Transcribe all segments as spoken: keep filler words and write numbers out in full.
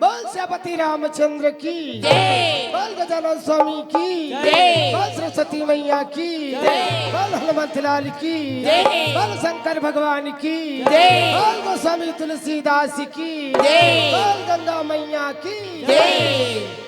बोल सियापति रामचंद्र की। जय। बोल गजानन स्वामी की। जय। बोल सरस्वती मैया की। जय। बोल हनुमंत लाल की। जय। बोल शंकर भगवान की। जय। बोल गोस्वामी तुलसीदास की। जय। बोल गंगा मैया की। जय।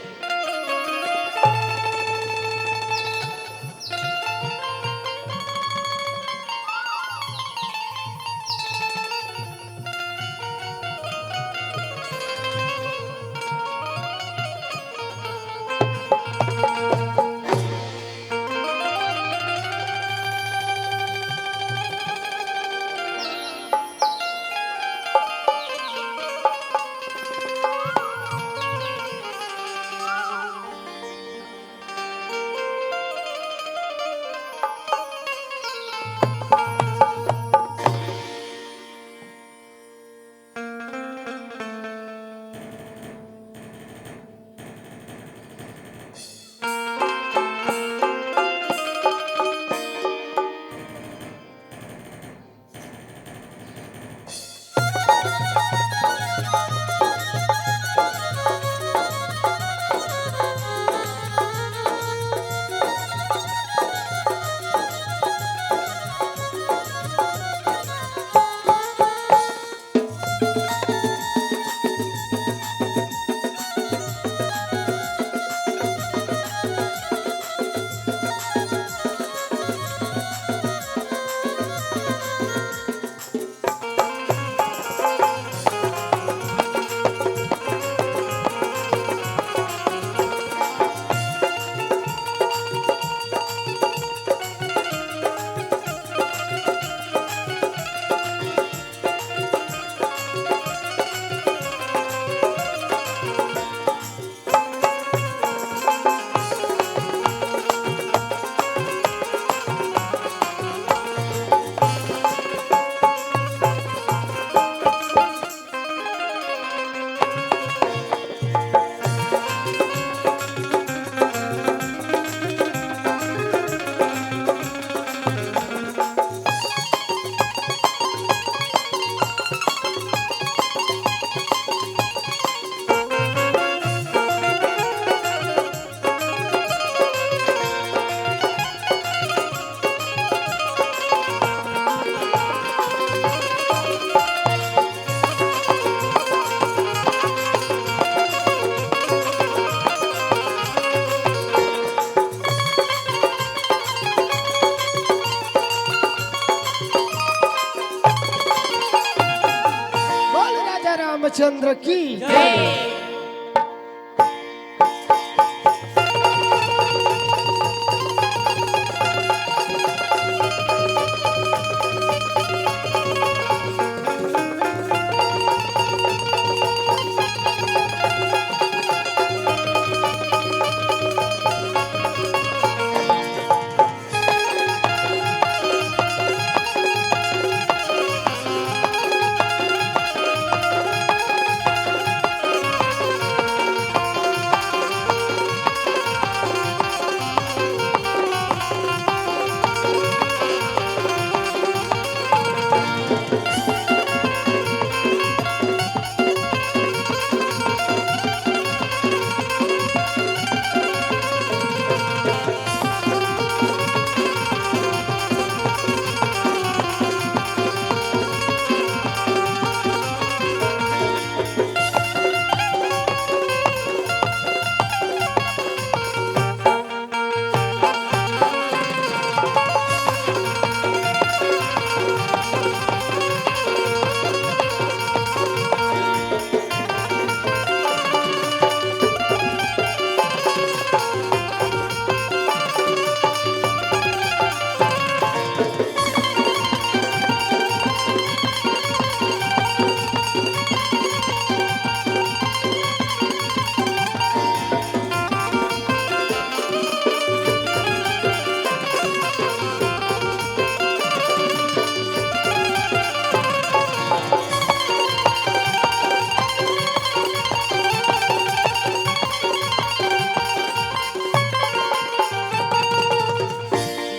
बोल राजा रामचंद्र की। जय।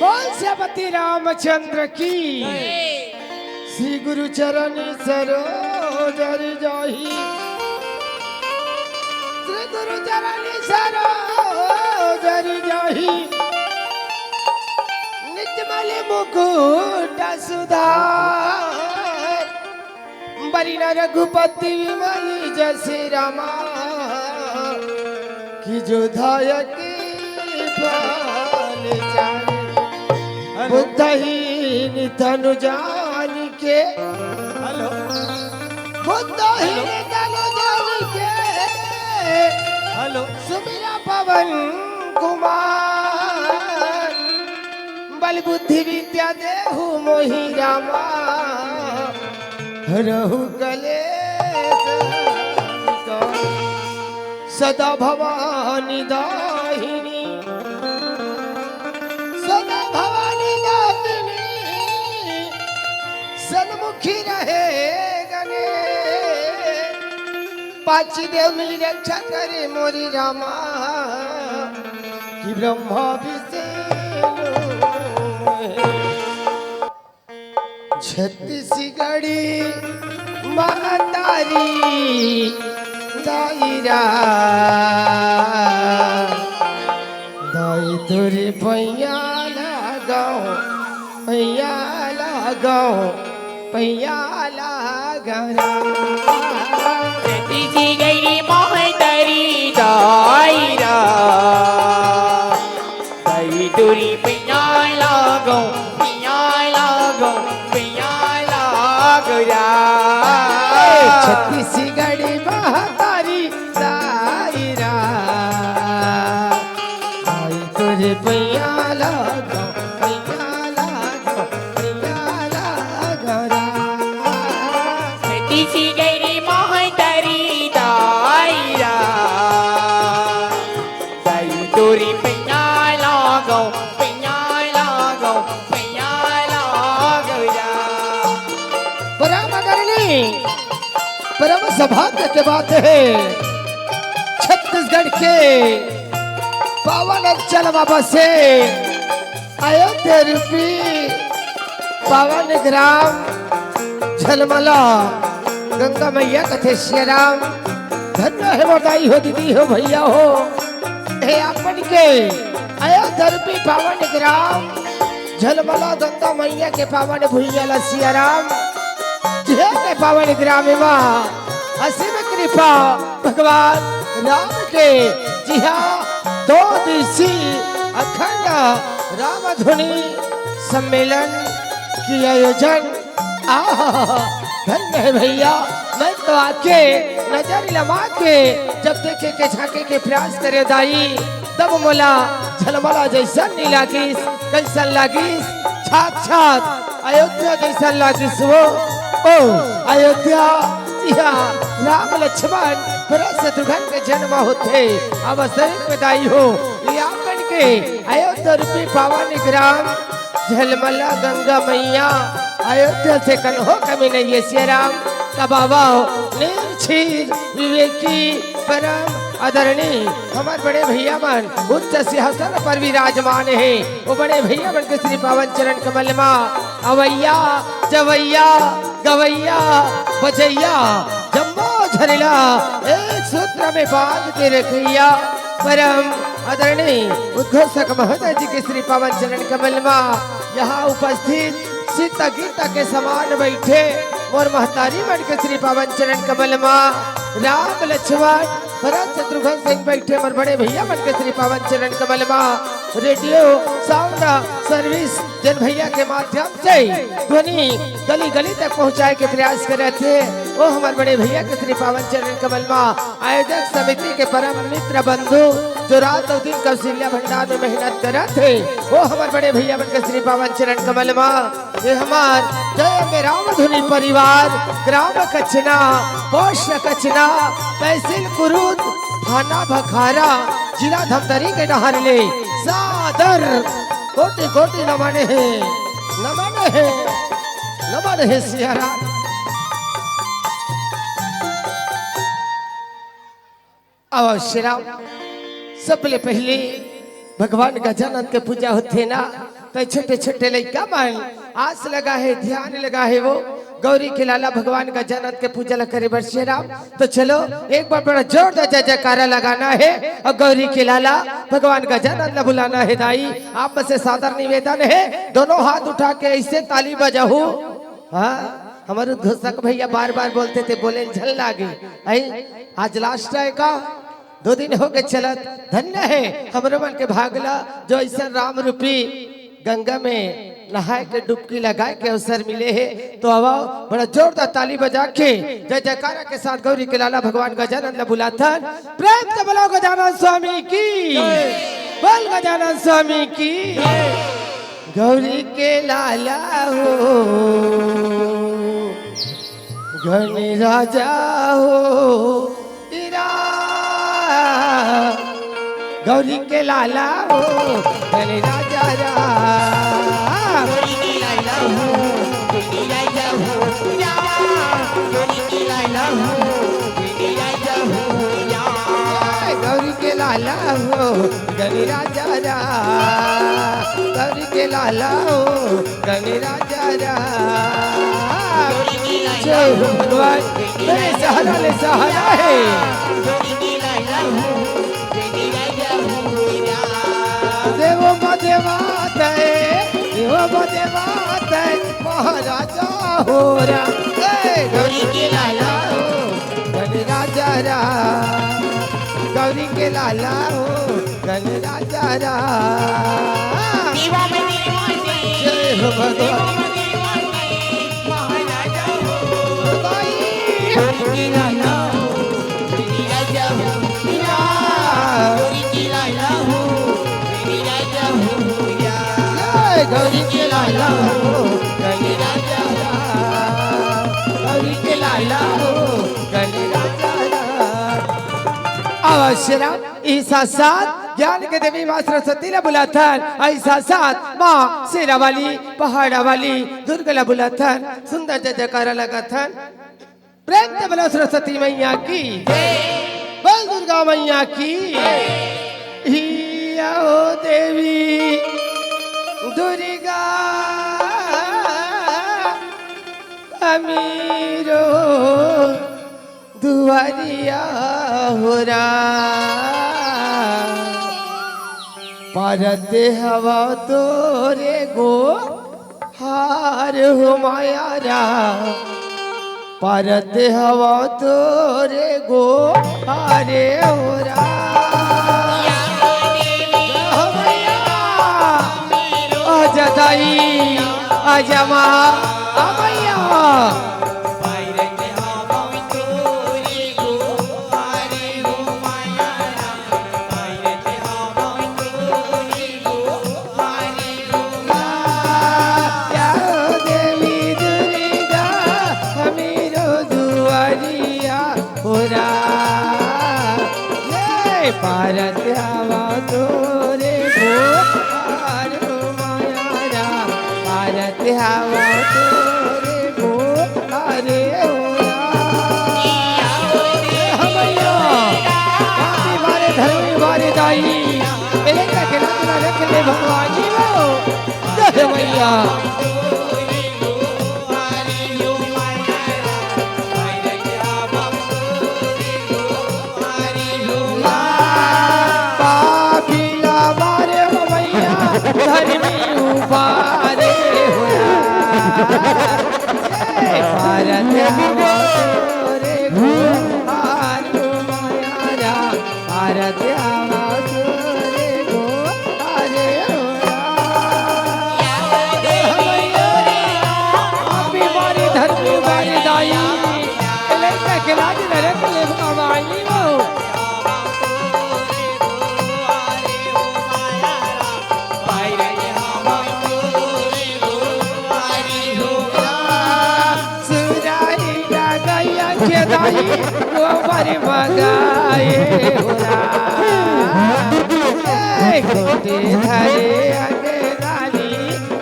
बोल सियापति रामचंद्र की। जय। श्री गुरु चरण सरोज हरि जाहि। चरणी सरोज रज जाहि, निज मलि मुकुट सुधारि। बरन रघुपति विमल जसु रामा, कि जो दायक फल चारि। हेलो। बुद्धहीन तनु जानिके। हेलो। बुद्धहीन हेलो। तनु जानिके। हेलो। सुमिरा पवन कुमार। बल बुद्धि विद्या देहु मोहि रामा, हरहु कलेस हरहु निकट। सदा भवानी दाहिनी, सदा भवानी दाहिनी, सन्मुखी रहे गने। पाची देव मिली रक्षा करे मोरी रामा, कि ब्रह्मा विष्णु महेश। छत्तीसगढ़ी महतारी दाई रा, दाई तोरे पैया लगाओ, पैया लगाओ, पैया लगाओ। छत्तीसगढ़ी महतारी दाई रा, दाई तोरे पैया लागो, पैया लागो, पैया लागो रा। ए, छत्तीसगढ़ी महतारी दाई रा, दाई तोरे पैया लागो, पैया लागो, पैया लागो रा। छत्तीसगढ़ी महतारी दाई रा, दाई तोरे पैया लागो, पैया लागो, पैया लागो रा। परम आदरणीय, परम सौभाग्य के बात है, छत्तीसगढ़ के पावन अंचल में बसे अयोध्या रूपी पावन ग्राम झलमला गंगा मैया कथे सिया राम। धन्य हे मोर दाई हो, दीदी हो, भैया हो, हे आपन के अयोध्या रूपी पावन ग्राम झलमला गंगा मैया के पावन भुइया ला सिया राम, जिहा के पावन ग्राम मा असीम कृपा भगवान राम के, जिहा दो दिवसीय अखंड राम धुनी सम्मेलन की आयोजन। आहा, धन्य हे भैया, मैं तो आके नजर लमा के जब देखे के झांके के प्रयास करे दाई, तब मोला झलमला जैसन नी लागिस, कैसन लागिस, साक्षात अयोध्या जैसन लागिस वो। ओ अयोध्या, इहाँ राम लक्ष्मण भरत शत्रुघ्न के जन्म होथे। अब सही में दाई हो, ये आपन के अयोध्या रूपी पावन ग्राम झलमला गंगा मैया, अयोध्या से कन्हो कमी नहीं है सिया राम। तब आवा हो नीर क्षीर विवेकी परम आदरणीय हमार बड़े भैया मन उच्च सिंहासन पर विराजमान हे। वो बड़े भैया मन के श्री पावन चरण कमल मा अवैया, जवैया, गवैया, बजैया, जम्मो झन ला एक सूत्र में बांध के रखैया परम आदरणीय उद्घोषक महोदय जी के श्री पावन चरण कमल मा यहाँ उपस्थित सीता गीता के समान बैठे मोर महतारी मन के श्री पावन चरण कमल मा राम लक्ष्मण भरत शत्रुघ्न सिंह बैठे मोर बड़े भैया मन के श्री पावन चरण कमल मा रेडियो साउंड सर्विस जन भैया के माध्यम से ध्वनि गली गली तक पहुँचाए के प्रयास करत हे। ओ हमार बड़े भैया के श्री पावन चरण कमल मा आयोजक समिति के परम मित्र बंधु जो रात अउ दिन कौशल्या भंडार में मेहनत करत हे, ओ हमार बड़े भैया मन के श्री पावन चरण कमल मा ये हमार जय अम्बे राम धुनी परिवार, ग्राम कचना, पोस्ट कचना, तहसील कुरुद, थाना भखारा, जिला धमतरी के डहर ले सादर कोटि कोटि नमन हे, नमन हे, नमन हे सिया राम। अवश्य राम, सबले पहले भगवान गजानन के पूजा होथे ना, तो छोटे छोटे लइका मन आस लगा हे, ध्यान लगा हे वो, गौरी के लाला भगवान गजानन के पूजा ला करे बर शेरा। तो चलो, एक बार बड़ा जोरदार जय जयकारा लगाना है और गौरी के लाला भगवान गजानन ला बुलाना है। दाई, आप में से सादर निवेदन है, दोनों हाथ उठा के ऐसे ताली बजाहू। हाँ, हमर उद्घोषक भैया बार बार बोलते थे, बोले झल लागे। आई, आज लास्ट है का? दो दिन हो गए चलत। धन्य है हमरो मन के भाग ला, जो ऐसा राम रूपी गंगा में नहाए के डुबकी लगाए के अवसर मिले हे। तो आवा, बड़ा जोरदार ताली बजा के जय जयकारा के साथ गौरी के लाला भगवान गजानन ला बुलाथन। प्रेम से बोलो गजानन स्वामी की, बोल गजानन स्वामी की। गौरी के लाला हो, गण राजा हो, तेरा गौरी के लाला हो, गण राजा राम। गौरी के लाला हो, गण राजा हो, राम। गौरी के लाला हो, गण राजा हो, राम। गौरी के लाला हो, गण राजा राम। गौरी के लाला हो, गण राजा राम। जय हो भगवान, मेरे सहारा ले सहारा है। देवो मा देवा तय, देवो मा देवा तय, महाराजा हो राम। ए, गौरी के लाला हो, गण राजा राम। गौरी के लाला हो, गण राजा राम। जय हो भगवान। जय गौरी के लाला हो, गण राजा राम। गौरी के लाला हो, गण राजा राम। अवश्य राम। ई साथ साथ ज्ञान के देवी माँ सरस्वती ला बुलाथन, ई साथ साथ माँ शेरा वाली, पहाड़ा वाली, दुर्गा ला बुलाथन। सुंदर जय जयकारा लगाथन। प्रेम से बोलो सरस्वती मैया की, बोल दुर्गा मैया की। हिया हो देवी दुर्गा, अमीरो दुआरिया हो राम। परत हवा तोरे गो हार हो माया राम। परत हवा तोरे गो हारे हो राम। हो मैया, आजा दाई, आजा माँ, आ मैया। या देवी दुर्गा, हमीरो दुआरिया हो राम। ये पारत हवा तोरे गो हार हो माया राम। पारत हवा तोरे गो हारे हो राम। हे हमैया, बाती बारे धर्मी बारे दाई, एले का के लाज ना रख ले भगवानी हो। जय मैया। पापी ला मारे हो मैया, धर्मी उबारे हो राम। हे भारत हवा तोरे गो हार हो माया राम। भारत हवा तोरे गो हारे हो राम। हे हमैया रे, पापी मारे धर्मी मारे दाई, लइका के लाज नरक ले भवानी हो। सुराही ना गैया के दाई, गोबर मगाए हो राम। ए, गोटे धरे अंगनाली,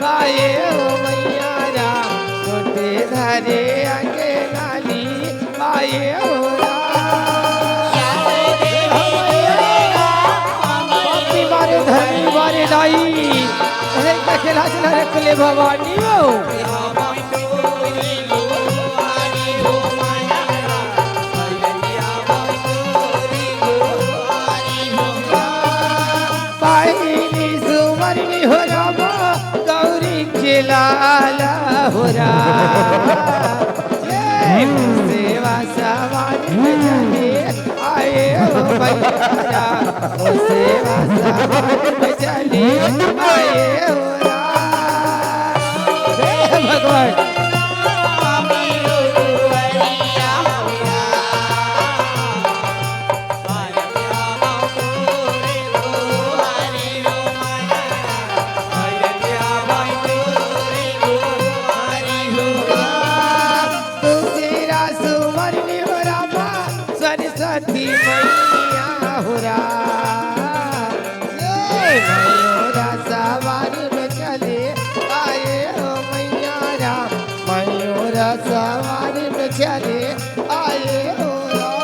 पाए हो मैया राम। गोटे धरे अंगनाली, पाए हो राम। पापी मारे धर्मी मारे दाई, अरे का खेला चला रख ले भवानी हो। लाला हो राम, ये सेवा सवारी में चले आए हो मैया राम, वो सेवा सवारी में चले आए हो राम। हे भगवान। तुलसीदास सुमरनी हो रामा, सरस्वती मैया हो राम। ये मयूर सवारी में चले आए हो मैया राम, मयूर सवारी में चले आए हो राम।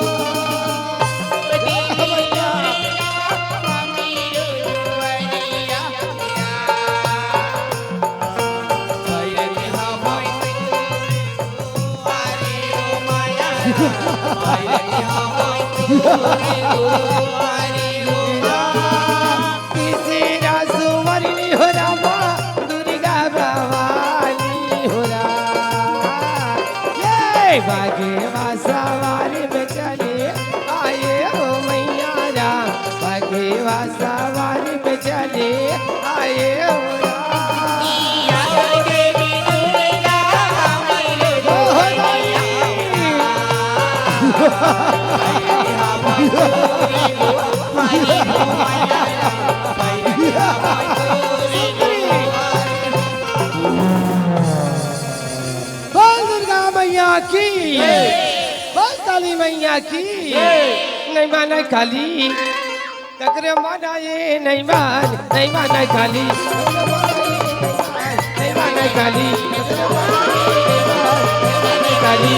तीसरा सुवरनी हो रामा, दुर्गा भवानी हो राम। ये बागे सवारी में चले आए हो मैया राम, बागे सवारी में चले आए हो राम। बोल दुर्गा मैया की, बोल काली मैया की। नहीं माने काली, ककरे माना ये नहीं मान, नहीं माने काली। नहीं माने काली, काली।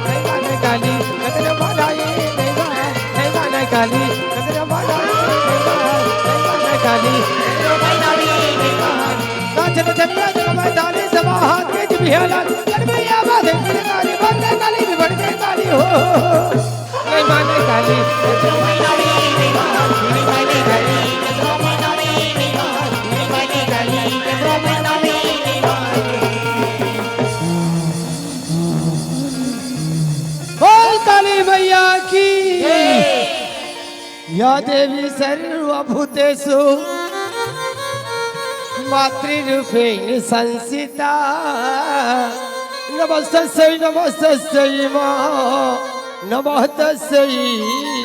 नहीं माने काली, ककरे माना ये नहीं मान, नहीं माने काली। ककरे माना ये नहीं मान, नहीं माने काली। कांचन चंद्र जगमय ताली समा हाथ के जिभिया लाल। कनमैया बाधे किरकारी भंग काली भी बढ़ के काली हो। नहीं माने काली। बोल काली मैया की। या देवी सर्वभूतेषु मातृरूपेण संस्थिता। नमस्तस्यै नमस्तस्यै मां नमस्तस्यै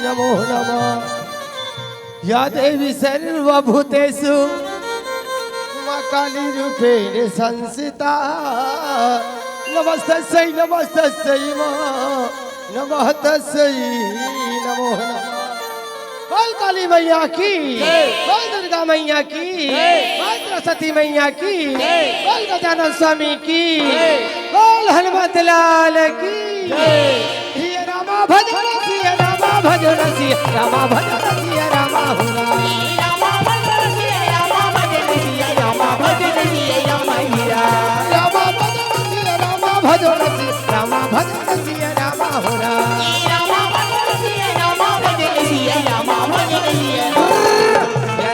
नमो नमः। या देवी सर्वभूतेषु मां काली रूपेण संस्थिता। नमस्तस्यै नमस्तस्यै मां नमस्तस्यै नमो नमः। बोल काली मैया की, जय। बोल दुर्गा मैया की, जय। बोल सरस्वती मैया की, जय। बोल गजानन स्वामी की, जय। बोल हनुमत लाल की, जय। सिया रामा भजन, सिया रामा भजन, सिया रामा भजन, सिया रामा हो राम। रामा भजन, सिया रामा भजन, सिया रामा भजन, सिया रामा हो राम। सिया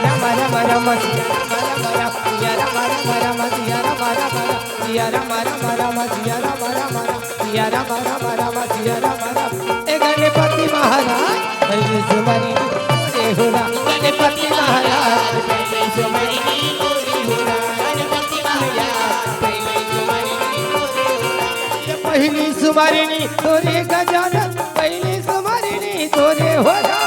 रामा रामा रामा, सिया रामा रामा रामा, सिया रामा रामा रामा, सिया रामा रामा रामा, सिया रामा रामा रामा, सिया रामा रामा रामा, सिया रामा रामा रामा, सिया रामा रामा। ए गणपति महाराज, पहिले सुमरनी तोरे हो राम। गणपति महाराज, पहिले सुमरनी तोरे हो राम। गणपति महाराज, पहिले सुमरनी तोरे हो राम। ये पहिली सुमरनी तोरे गजानन, पहिली सुमरनी तोरे हो राम।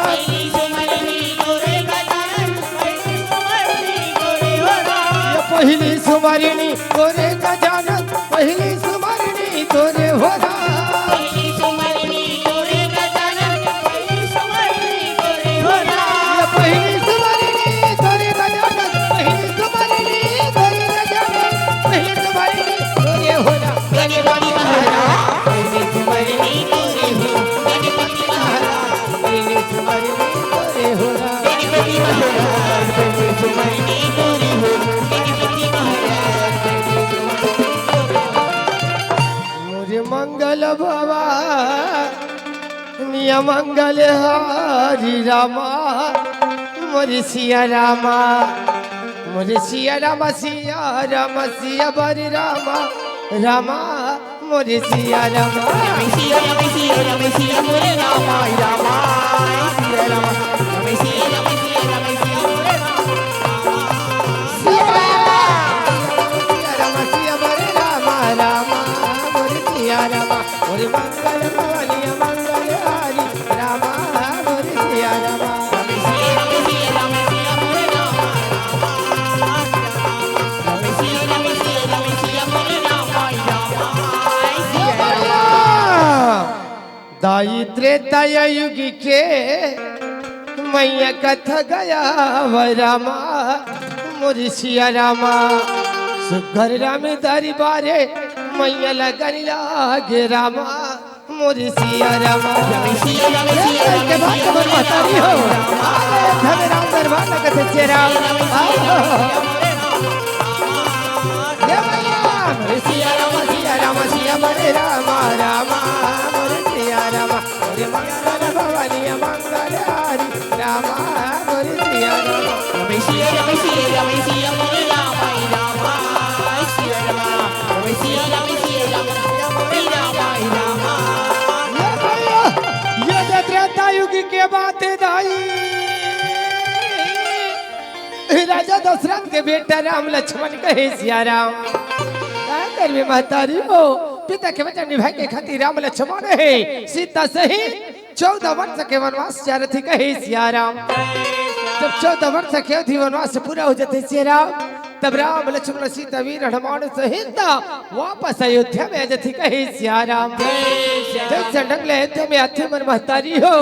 पहिली सुमरनी तोरे गजानन, पहिली सुमरनी तोरे हो राम। ये पहिली सुमरनी तोरे गजानन, पहिली सुमरनी तोरे हो राम। पहिली सुमरनी तोरे गजानन, पहिली सुमरनी तोरे हो राम। ये पहिली सुमरनी तोरे गजानन, पहिली सुमरनी तोरे गजानन, पहिली सुमरनी तोरे हो राम। गणपति महाराज, पहिली सुमरनी तोरे हो, गणपति महाराज, पहिली सुमरनी तोरे हो राम। गणपति महाराज, पहिली सुमरनी तोरे हो, गणपति महाराज, पहिली सुमरनी तोरे हो। मोर मंगल भवा निया मंगल हारी रामा, मोर सिया रामा। मोरे सिया रामा, सिया रामा, सिया बरे रामा, रामा मोरे सिया रामा। सिया रामा, सिया रामा, सिया मोरे रामा, रामा, सिया रामा, सिया रामा, सिया रामा, सिया मोरे रामा, रामा, सिया रामा, सिया बरे रामा, रामा मोरे सिया रामा, मोरे मंगल भवनिया मंगल हारी, रामा मोरे सिया रामा। दाई त्रेता युग के मैया कथा गया व रामा, मोर सिया रामा। सुघर राम दरबारे मैया लगन लागे रामा, मोर सिया रामा। सिया रामा, सिया रामा, के बात सिया हमर महतारी हो। अरे, धन राम दरबार लगत हे, सिया राम। आओ। हे मैया, सिया रामा, सिया रामा, सिया बरे रामा, रामा, मोर सिया रामा। मोर मंगल भवनिया मंगल हारी, रामा, मोर सिया रामा। सिया रामा, सिया रामा, सिया मोर रामा, रामा, सिया रामा। सिया रामा, सिया रामा, सिया मोर रामा, रामा। ये भैया, ये तो त्रेता युग के बात हे दाई। राजा दशरथ के बेटा राम लक्ष्मण कहे सिया राम। का करबे महतारी हो, पिता के वचन निभाए के खातिर राम लक्ष्मण हे सीता सहित चौदह वर्ष के वनवास चारथी कहे सिया राम। जब चौदह वर्ष के अवधि वनवास पूरा हो जाथे सिया राम, तब राम लक्ष्मण सीता वीर हनुमान सहित वापस अयोध्या में आ जाथे कहे सिया राम। जैसे ढंग ले अयोध्या में आथे मोर महतारी हो,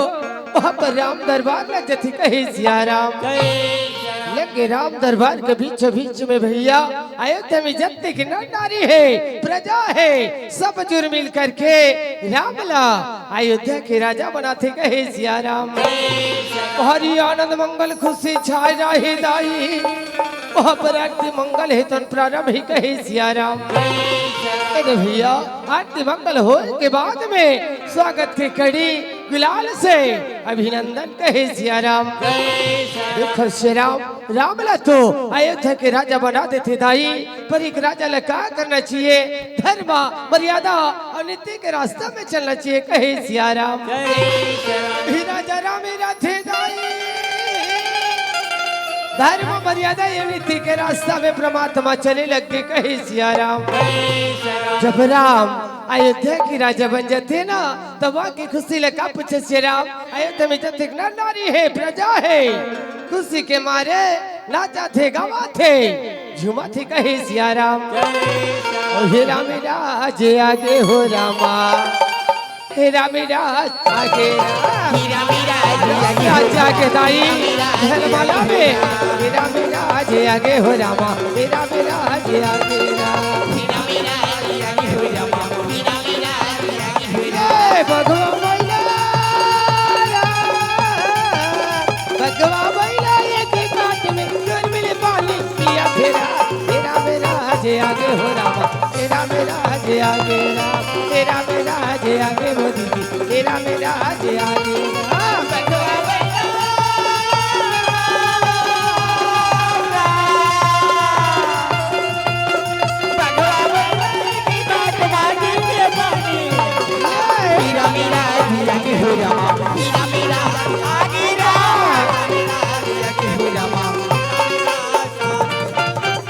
वहाँ पर राम दरबार लग जाथे कहे सिया राम। लेकिन राम दरबार के बीचों बीच में भैया, अयोध्या में जतने के नर नारी हे, प्रजा हे, सब जुर मिल करके राम ला अयोध्या के राजा बनाथे कहे सिया राम। हरि आनंद मंगल खुशी छाए रहे दाई, वहाँ पर आरती मंगल हे तन प्रारंभ ही कहे सिया राम। अरे भैया, आरती मंगल होए के बाद में स्वागत के कड़ी गुलाल से अभिनंदन कहे सिया राम। देखो सिया राम, राम ला तो अयोध्या के राजा बना देथे दाई, पर एक राजा ला का करना चाहिए? धर्म, मर्यादा और नीति के रास्ता में चलना चाहिए कहे सिया राम। हे राजा राम, हे राधे दाई, धर्म, मर्यादा ये नीति के रास्ता में परमात्मा चले लग गे कहे सिया राम। जब राम अयोध्या के राजा बन जाथे ना, तब वहाँ के खुशी ला का पूछे सिया राम। अयोध्या में जतेक नर नारी हे, प्रजा हे, खुशी के मारे नाचथे, गावथे, झूमथे कहे सिया राम। ओ हे राम राज आगे हो रामा, हे राम राज आगे राम। हे राम राज आगे। राज आगे दाई, धर्ममाला में। हे राम राज आगे हो रामा, हे राम राज आगे राम। ए, भगवा मैया, भगवा मैया, एक काट में चुरमिल पानी पिया फेरा, तेरा मेरा जे आगे हो रामा, तेरा मेरा जे आगे राम, तेरा मेरा जे आगे मोदी जी, तेरा मेरा जे आगे राम। भगवा मैया की बात मानी के बानी। मेरा, मेरा, मेरा के हो रामा। मेरा, मेरा, आगे राम। मेरा, मेरा, मेरा के हो रामा।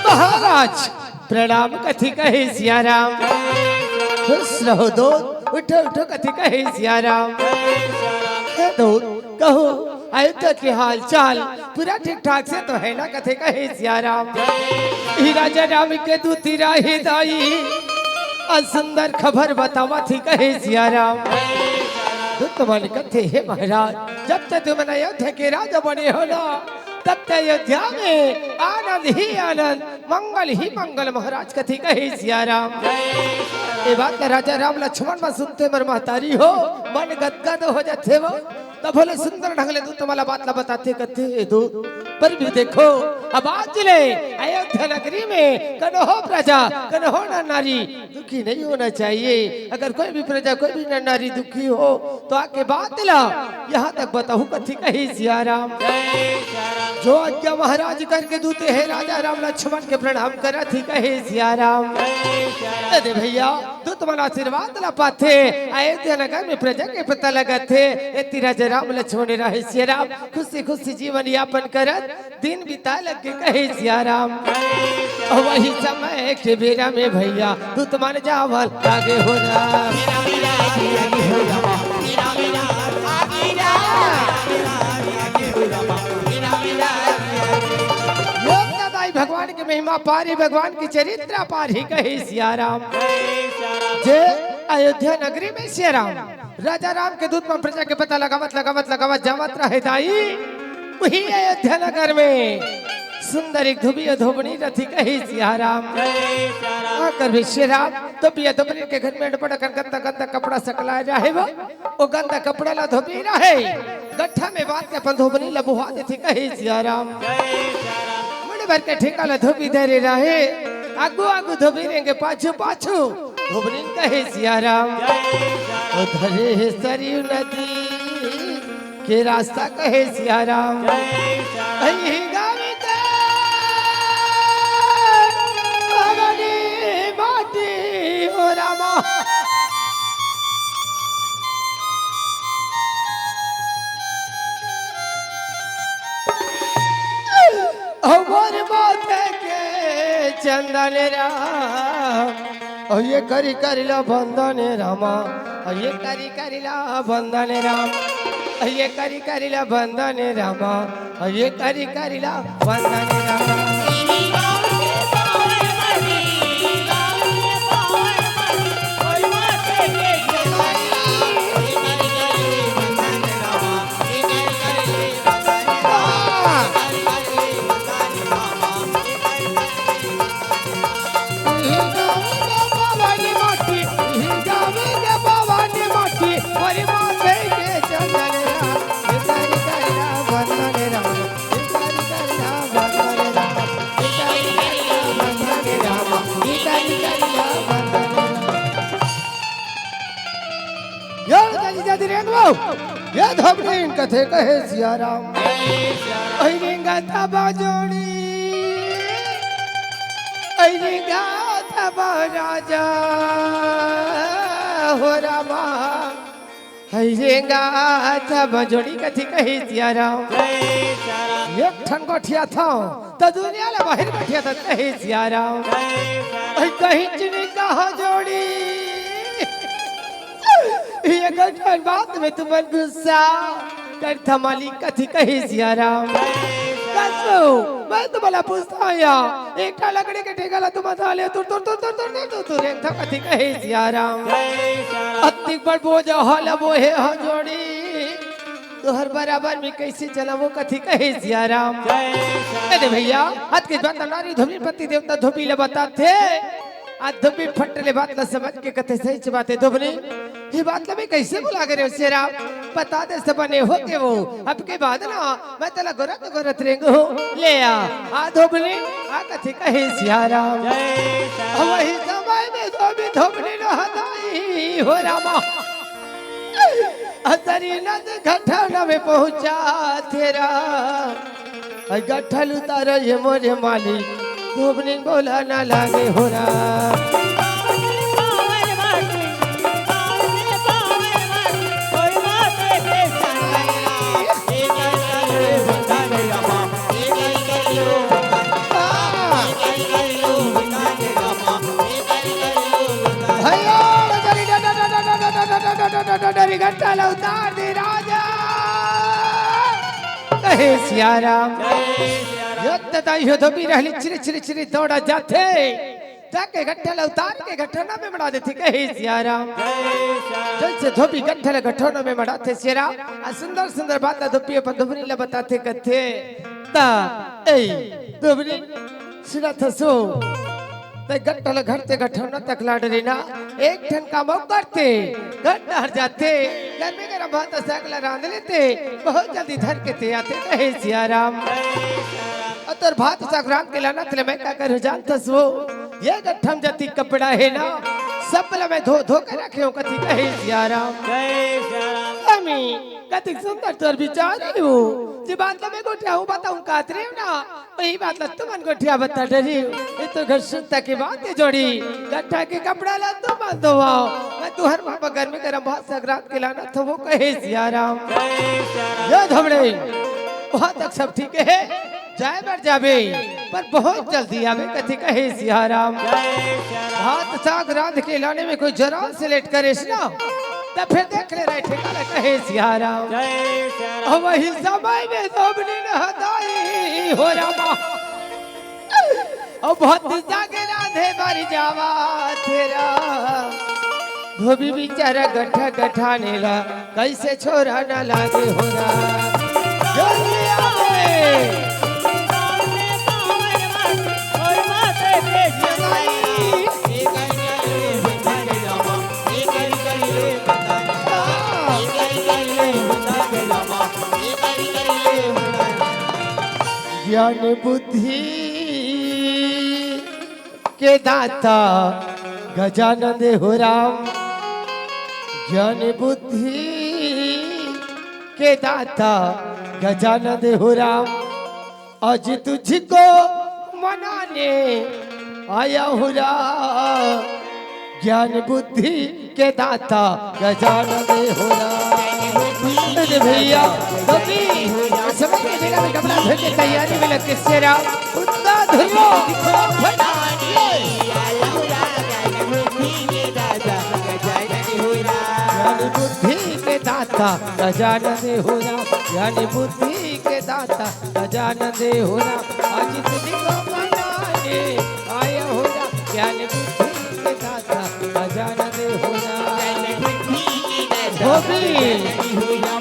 महाराज, प्रणाम कथी कहे सिया राम। खुश रहो दो, उठो, उठो कथी कहे सिया राम। हे दो, कहो, अयोध्या के हाल चाल पूरा ठीक ठाक से तो है ना कथे कहे सिया राम। ही राजा राम के दूती राही दाई, अउ सुंदर खबर बतावत ही कहे सिया राम। दूत मन कथे, हे महाराज, जब तक तुमन अयोध्या के राजा बने हो ना, तब तक अयोध्या में आनंद ही आनंद, मंगल ही मंगल महाराज कथे कहे सिया राम। ये बात ला राजा राम लक्ष्मण मन सुनथे मोर महतारी हो, मन गदगद हो जाथे वो। त भले सुंदर ढंग ले दूत मन ला बात ला बताथे कथे दूत। पर भी देखो, अब आज ले अयोध्या नगरी में कनहो प्रजा, कनहो नर नारी दुखी नहीं होना चाहिए। अगर कोई भी प्रजा, कोई भी नर नारी दुखी हो तो आके बात ला यहाँ तक बताहू कथे कहे सिया राम। जो आज्ञा महाराज करके दूत हे राजा राम लक्ष्मण के प्रणाम करत ही कहे सिया राम। दे दे भैया, दूत मन आशीर्वाद ला पाथे, अयोध्या नगर में प्रजा के पता लगत हे। एती राजा राम लक्ष्मण रहे सिया राम, खुशी खुशी जीवन यापन करत दिन बिता लग के कहे सिया राम। वही समय के बेरा में भैया दूत मन जावल आगे हो राम। यो दाई भगवान की महिमा पारी, भगवान की चरित्र पारी कहे सिया राम। जे अयोध्या नगरी में सिया राम, राजा राम के दूत मन प्रजा के पता लगावत लगावत लगावत जावत रहे दाई। वही अयोध्या नगर में सुंदर एक धोबी अउ धोबनी रथी कहे सिया राम। का करबे सिया राम, धोबी अउ धोबनी के घर में अड़बड़ अकन गंदा गंदा कपड़ा सकलाए रहे वो। ओ गंदा कपड़ा ला धोबी रहे गट्ठा में बांध के अपन धोबनी ला बोहा देथे कहे सिया राम। मुड़ भर के ठेका ला धोबी धरे रहे, आगू आगू धोबी रेंगे पाछू पाछू धोबनी कहे सिया राम। ओ धरे हे सरयू नदी के रास्ता कहे सिया राम। अही गाँव के भवानी माटी हो रामा। हमर माथे के चंदन राम, अउ ये करी करी ला बंदन रामा, अउ ये करी करी ला बंदन राम, अउ ये करी करी ला बंदन रामा, अउ ये करी करी ला बंदन रामा। यो जल्दी जल्दी रेंगो। ये धोबनी कथे कहे सिया राम। अहि रेंगा तब जोड़ी, अहि रेंगा तब राजा हो रामा। अहि रेंगा तब जोड़ी कथे कहे सिया राम। एक ठन गोठियाथंव त दुनिया ले बाहिर गोठियाथंव कहे सिया राम। अहि कहीं चिनी कहा जोड़ी। ये कठिन बात में तुमन गुस्सा कर थमाली कथी कही सिया राम। कसो, मैं तुम्हारा पूछता हूँ या, एक ठा लकड़ी के ठेका ला तुम उठा ले, तुर, तुर, तुर, एक ठा कथी कही सिया राम। अतिक बड़ बोझ हल वो हे ह जोड़ी। तोहर बराबर में कैसे चलावो कथी कही सिया राम। ए दे भैया, हाथ के बात नारी धोबी पति देवता धोबी ले बताथे। आज धोबी फट ले बात ला समझ के कथे सही च बात हे धोबनी। ये बात ला मैं कैसे भुला गए रे सिया राम? बता दे सब बने हो के वो। अब के बाद ना मैं तेला गोरत गोरत रेंगो। ले आ, आ धोबनी, आ कथी कही सिया राम। वही समय में धोबी धोबनी रहताई हो रामा। अतरी नद घटना में पहुंचा तेरा। अई गट्ठल उतार ये मोरे मालिक, धोबनिन बोला ना लागे हो राम। भैया, डरी, डरी, डरी, डरी, गट्ठल उतार दे राजा। कहे सिया राम। जय सिया राम। यो त दाई हो धोबी रहली, चिरी, चिरी, चिरी दौड़ा जाथे। ताके गट्ठल उतार के गट्ठना में मड़ा देथे। कहे सिया राम। जय सिया राम। जैसे धोबी गट्ठल गट्ठना में मड़ाथे सिया राम। आ सुंदर, सुंदर बात ला धोबी अपन धोबनी ला बताथे कथे। ता, ए, धोबनी, सुनत हसो। ते गट्ठल घर ते गट्ठना तक लाड रे ना। एक ठन काम अउ करते। गट्ठा हर जाथे। गरमे गरम भात साग ला रांध लेते, बहुत जल्दी धर के ते आते, कहे सिया राम। अउ तोर भात साग रांध के लानत ले मैं का करूं जानथस वो? ये गट्ठम जतिक कपड़ा हे ना, सब ला मैं धो धो के रखे हों कथे, कहे सिया राम। स्वामी, कतिक सुंदर तोर बिचार हे वो। जे बात ला मैं गोठियाहूं बताहूं काहत रहेंव ना, वही बात ला तुमन गोठियाबे त डरहू। ये तो घर सुनता के बात हे जोड़ी। गट्ठा के कपड़ा ला तुमन धोवाव। मैं तुंहर बर गरमे गरम भात साग रांध के लानत हों, कहे सिया राम। ये धमड़े, वहां तक सब ठीक हे, जाए बर जाबे, पर बहुत जल्दी आबे कथे, कहे सिया राम। भात साग रांध के लाने में कोई जरा से लेट करेस ना, त फेर देख ले रहे ठेका ला, कहे सिया राम। अउ वही समय में धोबनी नहताही हो रामा। अउ भात साग रांधे बर जावथे रा। धोबी बिचारा गट्ठा गठाने ला कइसे छोरा ना लागे हो राम। जोरिया में। ज्ञान बुद्धि के दाता गजानन हो राम, ज्ञान बुद्धि के दाता गजानन हो राम। आज तुझको मनाने आया हूँ राम, ज्ञान बुद्धि के दाता गजानन हो राम। अरे भैया, कभी समय के बेरा में गमला भर के तैयारी में लग के शेरा उतना धुर्रो। ज्ञान बुद्धि के दाता गजानन हो राम, ज्ञान बुद्धि के दाता गजानन हो राम। आज तुझको मनाने आया हूँ राम, ज्ञान बुद्धि के दाता गजानन हो राम। धोबी,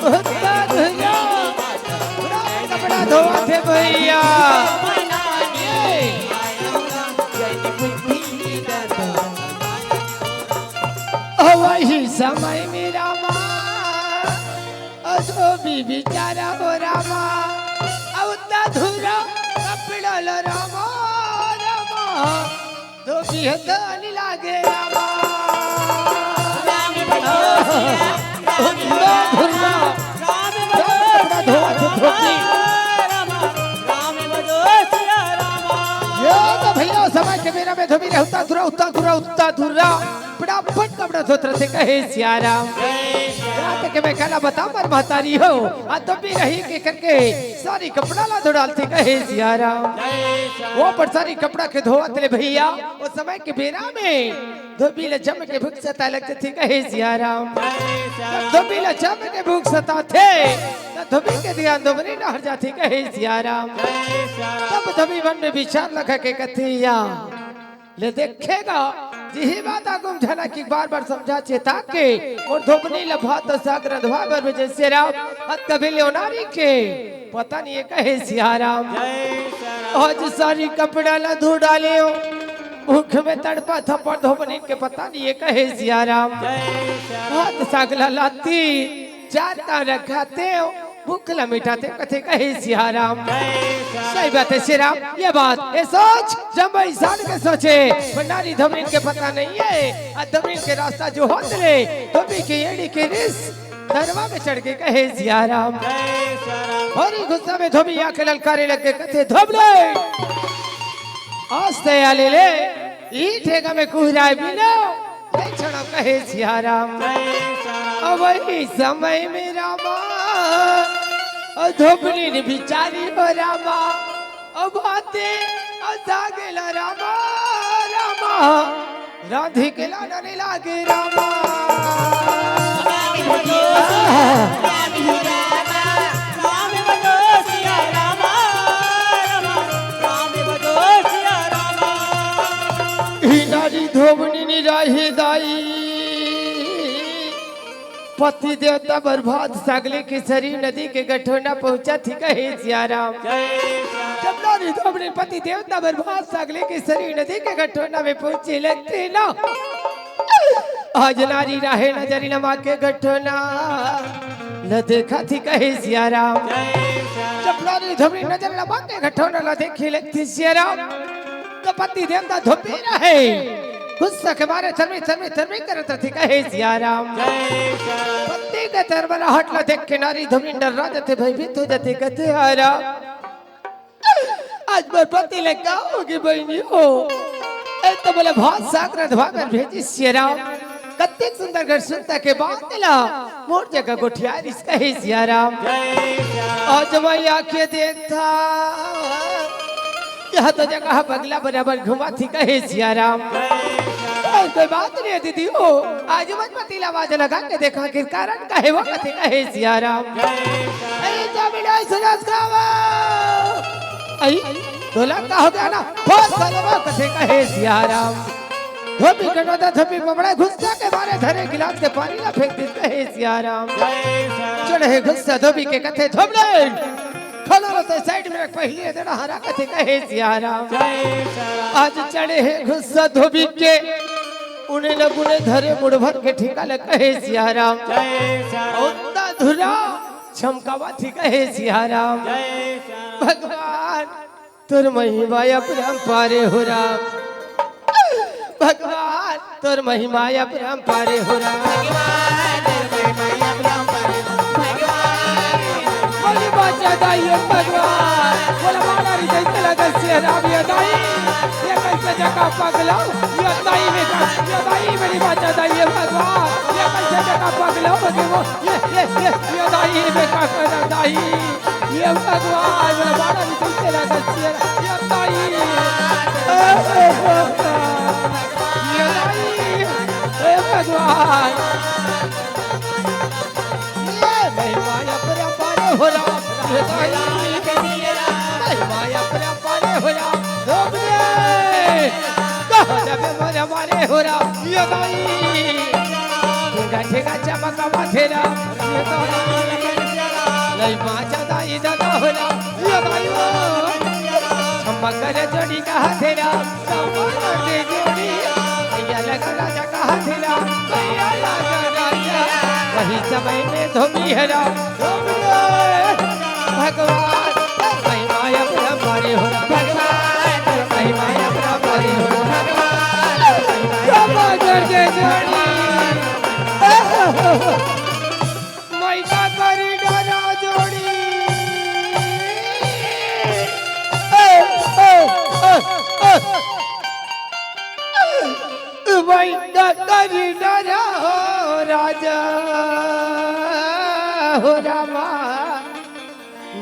उतना धुर्रो। कपड़ा धोवथे भैया। अउ वही समय में रामा, अउ धोबी बिचारा हो रामा, अउ उतना धुर्रो कपड़ा ला रामा, रामा। धोबी हे त नी लागे रामा। राम बजो सिया राम, उतना धुर्रो। राम बजो कपड़ा धोवथे धोबी। राम, राम बजो सिया राम। ये तो भैया समय के बेरा में धोबी रहे उतना धुर्रो, उतना धुर्रो, उतना धुर्रो। फटाफट कपड़ा धोत रहिथे, कहे सिया राम। रात के मैं काला बतावंव मोर महतारी हो, आ धोबी रही के करके सारी कपड़ा ला धो डालथे, कहे सिया राम। वो पर सारी कपड़ा के धोवत ले भैया, ओ समय के बेरा में धोबी ला जम के भूख सताए लग जाथे, कहे सिया राम। जब धोबी ला जम के भूख सताथे, त धोबी के धियान धोबनी डहर जाथे, कहे सिया राम। तब धोबी मन में बिचार लगा के कथे या, ले देखे गा, जिही बात आगू म झन आय कि बार-बार समझा चेता के, मोर धोबनी ल भात साग रंधवा बर भेजे सिया राम, अत कभी ले ओनारी के पता नइ हे, कहे सिया राम। आज सारी कपड़ा ल धो डालेंव, भूख में तड़पत हंव, पर धोबनी के पता नइ हे, कहे सिया राम। भात साग ल लाथे, चार टाइम खाथे, भूख ल मिटाथे, कथे कहे सिया राम। सही बात हे सिया राम, ये बात, ये सोच, जम्मो इंसान के सोचे, भंडारी धोबनी के पता नइ हे, आ धोबनी के रास्ता जोहत ले, धोबी के एड़ी के रिस, नरवा में चढ़ के कहे सिया राम। भारी गुस्सा में धोबी आके ललकारे लग के कथे, धोबले, आज तैं आले ले, ई ठेगा में कुहराए बिना, नइ छोड़ंव कहे सिया राम। अउ वही समय में रामा, अउ धोबनी बिचारी हो रामा, अउ भाते, अउ साग ल रामा, रामा, रांधे के लाना नइ लागे रामा। राम बजो सिया राम, राम, राम बजो सिया राम। ही नारी धोबनी निराही दाई, पति देवता बर भात साग लेके सरयू नदी के गठोना पहुंचत हे कहे सिया राम। जब नारी धोबनी पति देवता बर भात साग लेके सरयू नदी के गठोना में पहुंचे लगथे ना, आज नारी राहे नजर लमा के गठोना ल देखा थी कहे सिया राम। जब नारी धुमरी नजर लमा के गठोना ल देखी लगती सिया राम, तो पति देवता धोबी रहे गुस्सा के मारे थरमी थरमी थरमी करत थी कहे सिया राम। पति के तरबराहट ल देख के नारी धुमरी डर्रा जाथे, भयभीत हो जाथे, कथे हाय राम, आज मोर पति ले का होगे बहिनी हो? ए तो बोले भात साग रंधवा बर भेजिस सिया राम। कतेक सुंदर घर सुनता के बात ला मोर जगह गोठियारिस कहे सिया राम। आज मैं आके देखता, यह तो जगह बगला बराबर घुमा थी कहे सिया राम। ए, कोई बात नहीं है दीदी हो, आज मैं पति ला आवाज लगा के देखा कि कारण का हे वो कथे कहे सिया राम। अरे जा मिठाई सजा खावा। आई, ढोलक का हो गया ना? बहुत सालों में कथे कहे सिया राम। धोबी कनोदा धोबी बमड़ा गुस्सा के मारे धरे गिलास के पानी ला फेंक दे कहे सिया राम। चढ़े गुस्सा धोबी के कथे धोबले, खाना ला तो साइड में रख, पहले देना हरा कथे कहे सिया राम। आज चढ़े हे गुस्सा धोबी के, उन्हें न गुने धरे मुड़ भर के ठीका ले कहे सिया राम। उतना धुरा चमकावा थी कहे सिया राम। भगवान तोर महिमा अपरंपार हे हो राम। भगवान तोर महिमा अपरंपार हे हो राम। भगवान तोर महिमा अपरंपार हे हो राम। भगवान तोर महिमा अपरंपार हे हो राम। भगवान बोली बाचा दाई हे भगवान। बोला माला री जैसे लगा सिया राम ये दाई। ये कैसे जगह पगला? ये दाई में का, ये दाई मेरी बाचा दाई हे भगवान। ये कैसे जगह पगला? ये, ये, ये, ये दाई में का करना दाई? ये भगवान, बोला बाड़ा भी तुमसे लगा सिया, ये दाई। ये दाई, हे भगवान। ये महिमा अपरंपार हे हो राम, ये दाई। महिमा अपरंपार हे हो राम, धोबले। कहो जब मोर मारे हो राम, ये दाई। ठेका ठेका चमकावा थे राम, ये दाई। लई बाचा दाई दादा हो राम, ये दाई हो। चमक कर जोड़ी कहा थे राम, चमक कर जोड़ी। भैया लगा राजा कहा थे राम, भैया लगा राजा। वही समय में धोबी हे राम, धोबी हे। भगवान, महिमा अपरंपार हे हो राम। भगवान, महिमा अपरंपार हे हो राम। भगवान, क्षमा कर दे जोड़ी। मैं का करी डरा जोड़ी। मैं का करी डरा हो राजा हो रामा।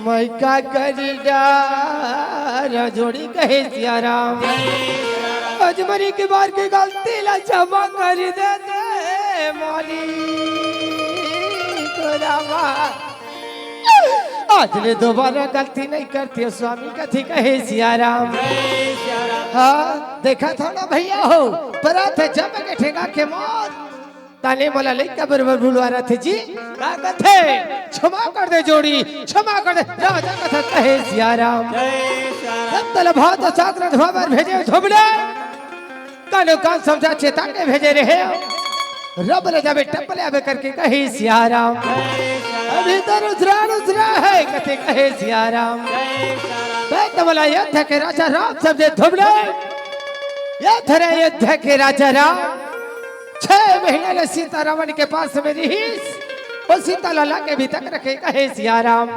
मैं का करी डरा जोड़ी कहे सिया राम। आज मरी के बार के गलती ला क्षमा कर दे दे मालिक रामा। आज ले दोबारा गलती नहीं करते स्वामी कथे कहे सिया राम। हाँ, देखा था ना भैया हो, परा थे जब के ठेका के मार। ताने मोला लइका बरोबर भुलवा रथे जी, का कथे? क्षमा कर दे जोड़ी, क्षमा कर दे। राजा कथा कहे सिया राम। जब तले भात साग रंधवा बर भेजे धोबले, कानो कान समझा चेता के भेजे रहे। रब ले जाबे टपले आबे करके कहे सिया राम। अभी तो रुद्रा रुद्रा हे कथे कहे सिया राम। मैं तमला अयोध्या के राजा राम समझे धोबले। ये धरे अयोध्या के राजा राम। छह महीना ले सीता रावण के पास में रहिस, वो सीता ला लाके भी तक रखे कहे सिया राम।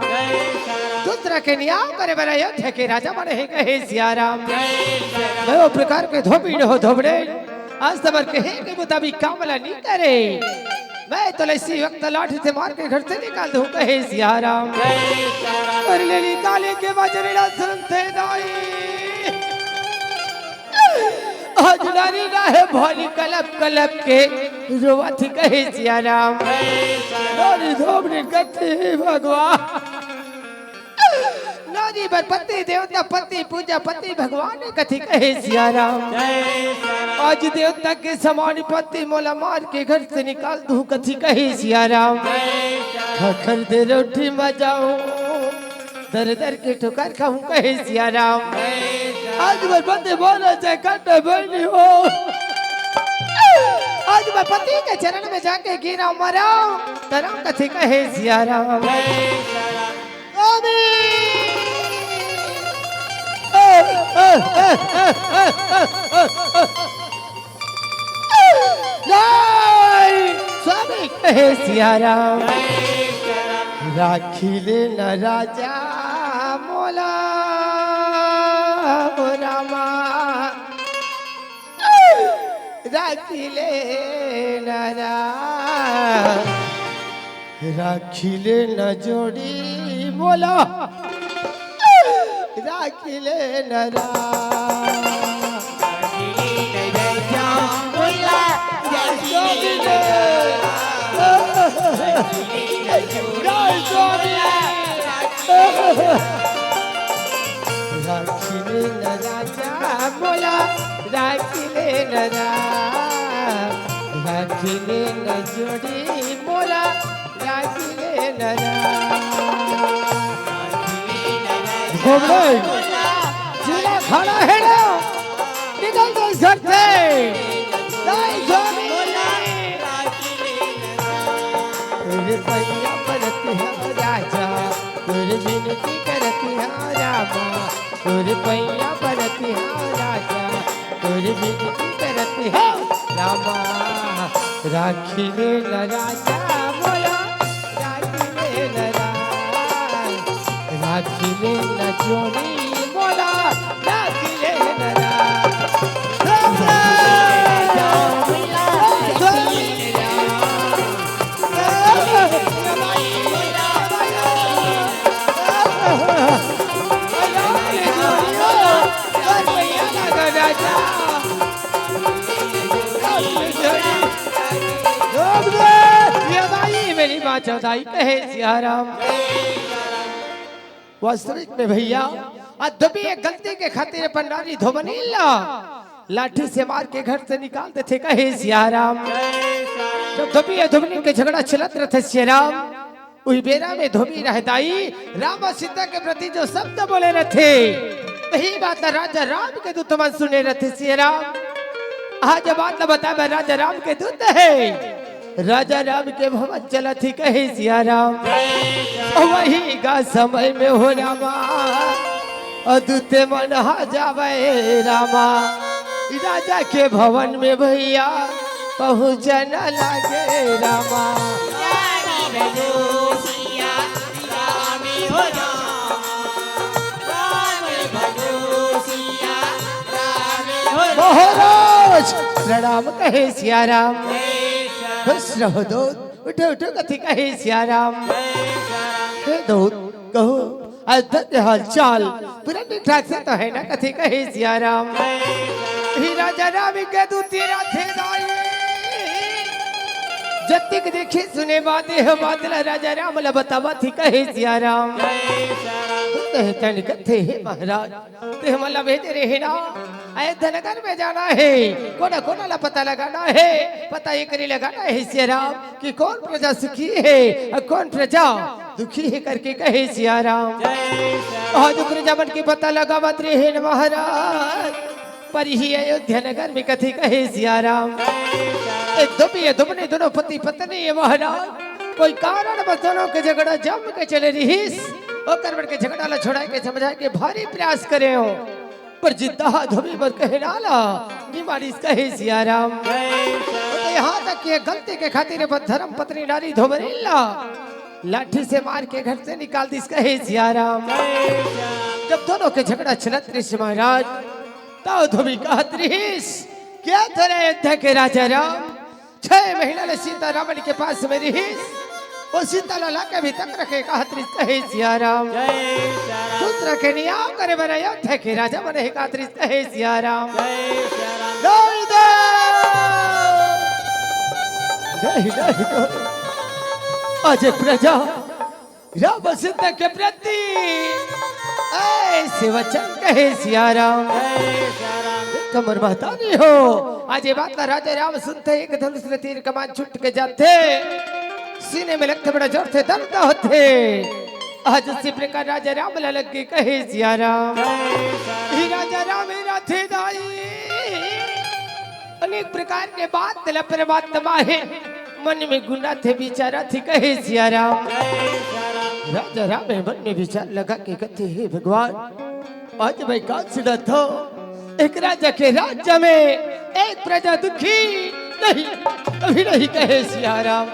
दूसरा के न्याय करे बर अयोध्या के राजा बने हे कहे सिया राम। मैं वो प्रकार के धोबी हो धोबड़े, आज तमर कहे के मुताबिक काम ला नहीं करे। मैं तो इसी वक्त लाठी से मार के घर से निकाल दूं कहे सिया राम। अरे ले निकाले के बजरड़ा सुनते दाई। आज नारी राहे भोली कलप कलप के रोवत ही कहे सिया राम। नारी धोबनी कथे भगवान। नारी बर पति देवता पति पूजा पति भगवान कथी कहे सिया राम। आज देवता के समान पति मोला मार के घर से निकाल दूं कथी कहे सिया राम। खखर दे रोटी मजाऊं। दर दर के ठोकर खाऊं कहे सिया राम। आज मोर बंदे बोले से कट बनी हो। आज मैं पति के चरण में जाके गिरा मरा, धरम कथी कहे सिया राम। स्वामी। नहीं, स्वामी कहे सिया राम। राखी ले न राजा मोला, ओ रामा। राखी ले न रा-, राखी ले न जोड़ी मोला, राखी ले न रा-, राखी ले न राजा मोला, राखी ले न रा-, राखी ले न जोड़ी मोला, राखी ले न रा-। घूम रे। जिला खड़ा है ना, निकल दो इस घर से। नहीं, स्वामी। तोरे पैया परत हँव राजा, तोरे बिनती करत हँव रामा, तोरे पैया परत हँव राजा, तोरे बिनती करत हँव रामा। राखी ले न राजा मोला, राखी ले न रा-, राखी ले न जोड़ी मोला, राखी ले न रा-। ये भाई मेरी माँ चौदाई कहे सिया राम। वास्तविक में भैया, आज धोबी एक गलती के खातिर अपन नारी धोबनी ला लाठी से मार के घर से निकाल देथे कहे सिया राम। जब धोबी अउ धोबनी के झगड़ा चलत रथे सिया राम, उही बेरा में धोबी रहे दाई राम अउ सीता के प्रति जो शब्द बोले रथे, वही बात ला राजा राम के दूत मन सुने रथे सिया राम। आज बात ला बताबे राजा राम के दूत हे। राजा राम के भवन चलत ही कहे सिया राम। वही का समय में हो रामा, अउ दूते मन हा जावे रामा। राजा के भवन में भैया पहुँचन लागे रामा। महाराज प्रणाम कहे सिया राम। खुश रहो दूत, उठो उठो कथी कहे सिया राम। हे दूत, कहो अयोध्या के हालचाल पूरा ठीक ठाक से तो है ना, कथी कहे सिया राम। ही राजा राम के दूती रथे दाई, जतिक देखी सुने बाते हो बात ला राजा राम ला बतावत ही कहे सिया राम। तहे तन कथे हे महाराज, ते हमन ला भेजे रहे ना, अयोध्या नगर में जाना हे, कोना कोना ला पता लगाना हे, पता एकरे लगाना हे सिया राम कि कौन प्रजा सुखी हे अउ कौन प्रजा दुखी हे करके कहे सिया राम। आज प्रजा मन के पता लगावत रहे न महाराज, पर ही अयोध्या नगर में कथी कहे सिया राम। ए धोबी ए धोबनी दोनों पति पत्नी हे महाराज, कोई कारण बस दोनों के झगड़ा जम के चले रहिस, ओकर मन के झगड़ा ला छोड़ाए के समझाए के भारी प्रयास करे हो। पर जिद्दा धोबी बर कहे ना ला, निमारिस कहे सिया राम। तो यहाँ तक कि ये गलती के खातिर अपन धर्म पत्नी नारी धोबनी ला लाठी से मार के घर से निकाल दिस कहे सिया राम। जब दोनों के झगड़ा चलत रहिस महाराज, तब धोबी कहत रहिस, क्या तोरे अयोध्या के राजा राम छह महीना ले सीता रावण के पास में रहिस, वो सीता ला लाके अभी तक रखे कहत रहिस कहे सिया राम। दूसरा के नियाव करे बर अयोध्या के राजा बने हे कहत रहिस कहे सिया राम। नहीं दे, नहीं, नहीं दे। आज प्रजा राम सीता के प्रति ऐसे वचन कहे सिया राम। कमर महतानी हो, आज ये बात ला राजा राम सुनते एक धनुष ले तीर कमान छूट के जाथे, सीने में लगथे बड़ा जोर से दर्द होथे। आज उसी प्रकार राजा राम ला लग गई कहे सिया राम। ही राजा राम ही रथे दाई। अनेक प्रकार के बात ला परमात्मा हे मन में गुनथे, विचारथे, कहे सिया राम। राजा राम हे मन में विचार लगा के कथे, हे भगवान, आज मैं का सुनत हँव, एक राजा के राज्य में एक प्रजा दुखी नहीं, कभी नहीं, कहे सिया राम।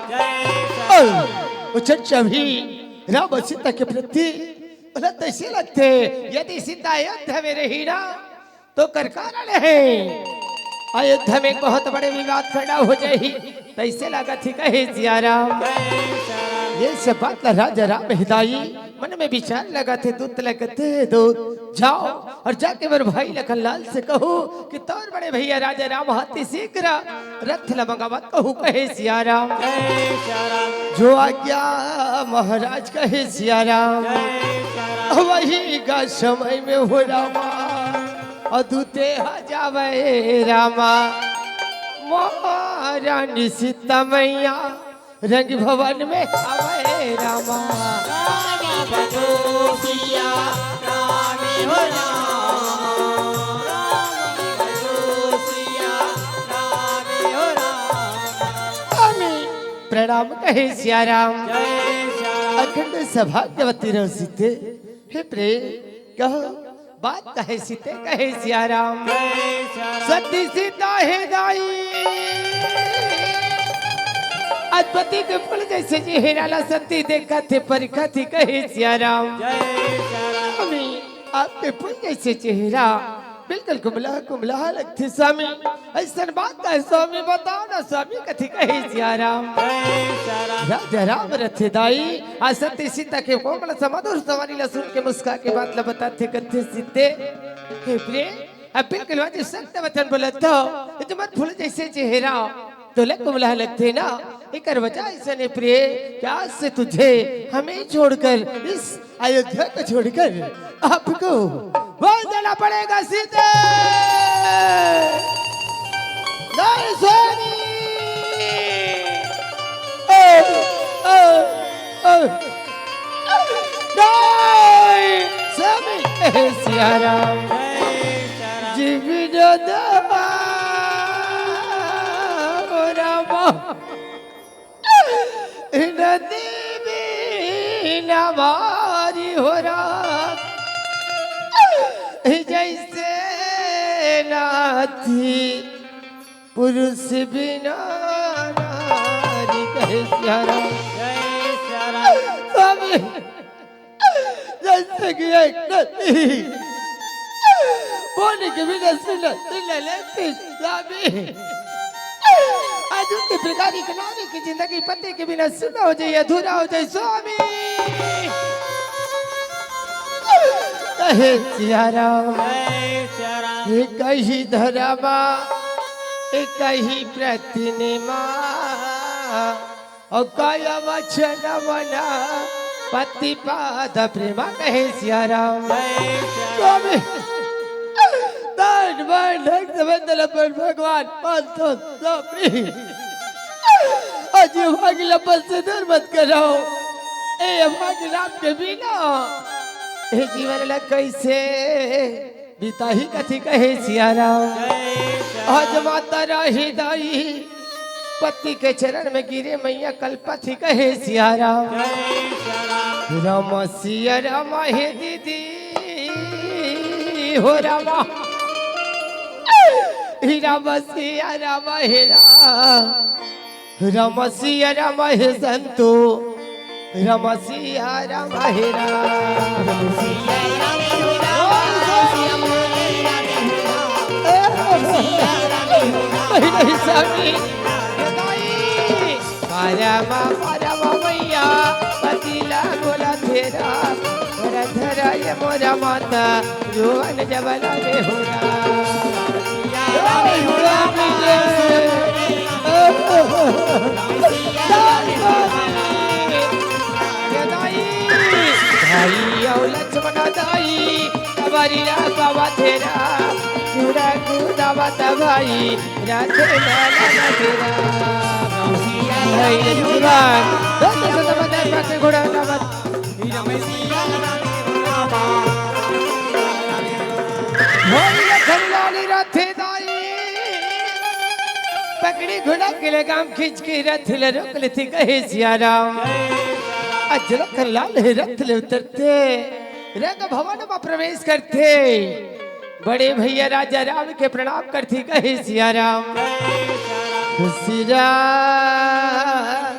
अउ वो चर्चा भी राम सीता के प्रति गलत तइसे लगथे। यदि सीता अयोध्या में रही ना, तो कर कारण हे, अयोध्या में बहुत बड़े विवाद खड़ा हो जाही, तइसे लगथे, कहे सिया राम। ये सब बात ला राजा राम हे दाई मन में विचार लगथे, दूत लगथे, दूत जाव अउ जाके मोर भाई लखन लाल से कहो कि तोर बड़े भइया राजा राम ह अति शीघ्र रथ ला मंगावत कहूँ, कहे सिया राम। जो आज्ञा महाराज, कहे सिया राम। वही का समय में हो रामा, अउ दूते ह जावे रामा, महारानी सीता मैया रंग भवन में आवे रामा। राम भजो सिया राम हो राम, राम भजो सिया राम हो राम। स्वामी प्रणाम, कहे सिया राम। जय सिया राम। अखंड सौभाग्यवती रहो सीते। हे प्रेम, कहो बात कहे सीते, कहे सिया राम। जय सिया राम। सती सीता हे दाई, आज पति के फूल जइसे चेहरा ला सती देखथे, परखथे, कहे सिया राम। जय सिया राम। स्वामी, आपके फूल जइसे चेहरा बिल्कुल कुमला कुमला लगथे स्वामी। अइसन बात का हे स्वामी, बताव ना स्वामी, कथी कहे सिया राम। राजा राम रथे दाई, आ सती सीता के कोमल समधुर सवारी ला सुन के मुस्का के बात ला बताथे, कथे सीते, हे प्रिय, अब बिल्कुल आज सत्य वचन बोलत हँव, ये तुम्हर फूल जइसे चेहरा तोला कुमला लगथे ना, एकर वजह अइसन हे प्रिय, कि आज से तुझे, हमें छोड़कर, इस अयोध्या को छोड़कर आपको वहाँ जाना पड़ेगा सीते। नहीं स्वामी। ओ, ओ, ओ। नहीं स्वामी। हे सिया राम। जीवन दवा रामा। नदी बीना भारी हो राम, जइसे नाथी पुरुष बिना नारी, कहे सिया राम। जय सिया राम। स्वामी, जइसे कि एक नदी पानी के बिना सूना, सूना लगथे स्वामी। आज उसी प्रकार एक नारी की जिंदगी पति के बिना सूना हो जाए, अधूरा हो जाए स्वामी। कहे सिया राम, जय सिया राम। एक ही धर्मा, एक ही प्रतिमा, अउ काया वचन मना पति पाद प्रेमा, कहे सिया राम। स्वामी, तन मन धन से बंदल अपन भगवान पाँच सौ स्वामी। अउ जीव भाग लपन से दूर मत कराओ। ए भाग राम के बिना ए जीवन ला कइसे बिताही, कथी कहे सिया राम। आज माता राही दाई पति के चरण में गिरे मैया कलपथी, कहे सिया राम। राम सिया राम हे दीदी हो रामा। हे राम सिया राम हे राम। राम सिया राम हे संतो, राम सिया राम हे राम। नहीं, नहीं, स्वामी। परम, परम मैया, पतिला गोला तेरा, मोर धरा ये मोरा माता, रोवन जबला में हो राम। भाई अउ लक्ष्मण दाई, कबरिया बाबा तेरा, चूड़ा कूदावत भाई, राधे लाला तेरा। भाई जुबान, राधे सदा बदन बाटे घोड़ा नामत। भाई लखन लाली रथे दाई। पकड़ी घोड़ा के लगाम खींच के रथ ले रोक लेथे कहे सिया राम। अजरक लाल हे रथ ले उतरथे, रंग भवन म प्रवेश करथे। बड़े भैया राजा राम के प्रणाम करथे कहे सिया राम। सिया राम।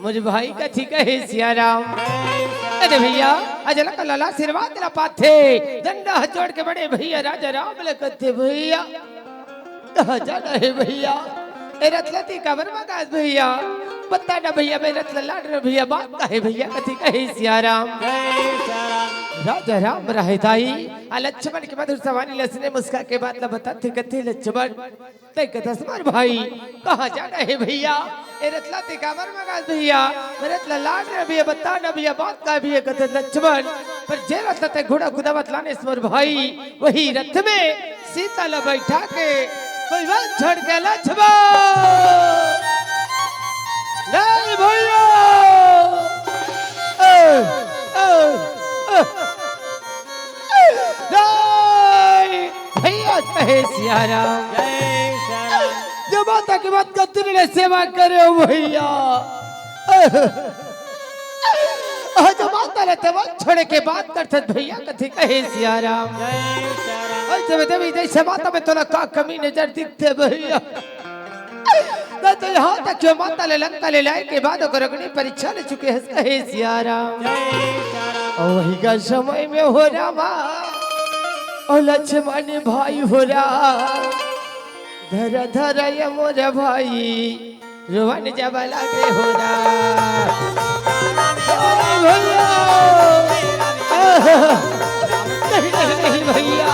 मोर भाई कथी कहे सिया राम। अरे भैया, अजरक लाल आशीर्वाद ला पाथे। दंडा हाथ जोड़ के बड़े भैया राजा राम ले कथे भैया। कहाँ जाना हे भैया? ए रथ ला तैं काबर मगास भैया? बता ना भैया, मैं रथ ला लान रहे भैया, बात का हे भैया, कथी कहे सिया राम। राजा राम रहे दाई, आ लक्ष्मण के मधुर सवानी ल सुने मुस्का के बात ला बताथे कथे लक्ष्मण। तैं कथस मोर भाई, कहाँ जाना हे भैया? ए रथ ला तैं काबर मगास भैया? मैं रथ ला लान रहे भैया, बता ना भैया, बात का भैया, कथे लक्ष्मण। पर जे रथ ला तैं घोड़ा कुदावत लानेस मोर भाई, वही रथ में सीता ला बैठा के कोई बात छोड़ के लक्ष्मण। नहीं भैया। ए, ए, ए, नहीं भैया कहे सिया राम। जय सिया राम। जो माता के बात का तिरले सेवा करे हो भैया। आज माता ले ते बात छोड़े के बात करथस भैया कथी कहे सिया राम। जय सिया राम। ऐसे में देवी जैसे माता में तोला का कमी नजर दिखथे भैया। नहीं तो यहाँ तक जो माता ले लंका ले लाए के बाद ओकर अग्नि परीक्षा ले चुके हस कहे सिया राम। जय सिया राम। और वही का समय में हो रामा, और लक्ष्मण भाई हो राम। धरा धरा ये मोर भाई, रोवन जब लागे हो राम। अरे भैया, नहीं, नहीं, नहीं भैया,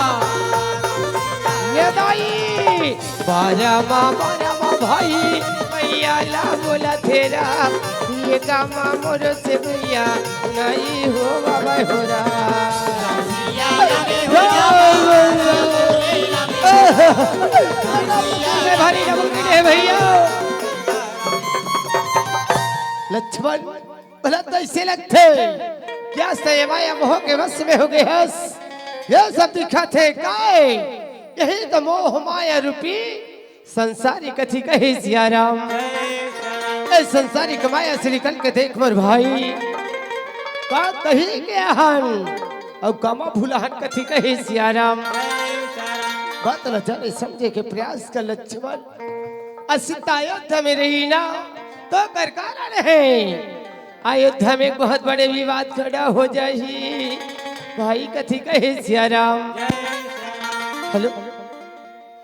ये दाई, बारामा, बारामा भाई, भैया ला बोला तेरा, ये कामा मोर से भैया, नहीं हो बाबा हो राम। भारी जबरदस्त है भैया। लक्ष्मण, भला तैसे लगथे, क्या सै माया मोह के वश में हो गए हस? ये सब दिखाथे काय? यही तो मोह माया रूपी संसारी कथी कहे सिया राम। ए संसारी कमाया से निकल के देख मोर भाई, का कही के आहन, अउ कामा भूलाहन कथी कहे सिया राम। बात ल जाने समझे के प्रयास कर लक्ष्मण। अ सीता अयोध्या में रही ना, तो कर कारण है। अयोध्या में बहुत बड़े विवाद खड़ा हो जाही। भाई कथी कहे सिया राम। हेलो,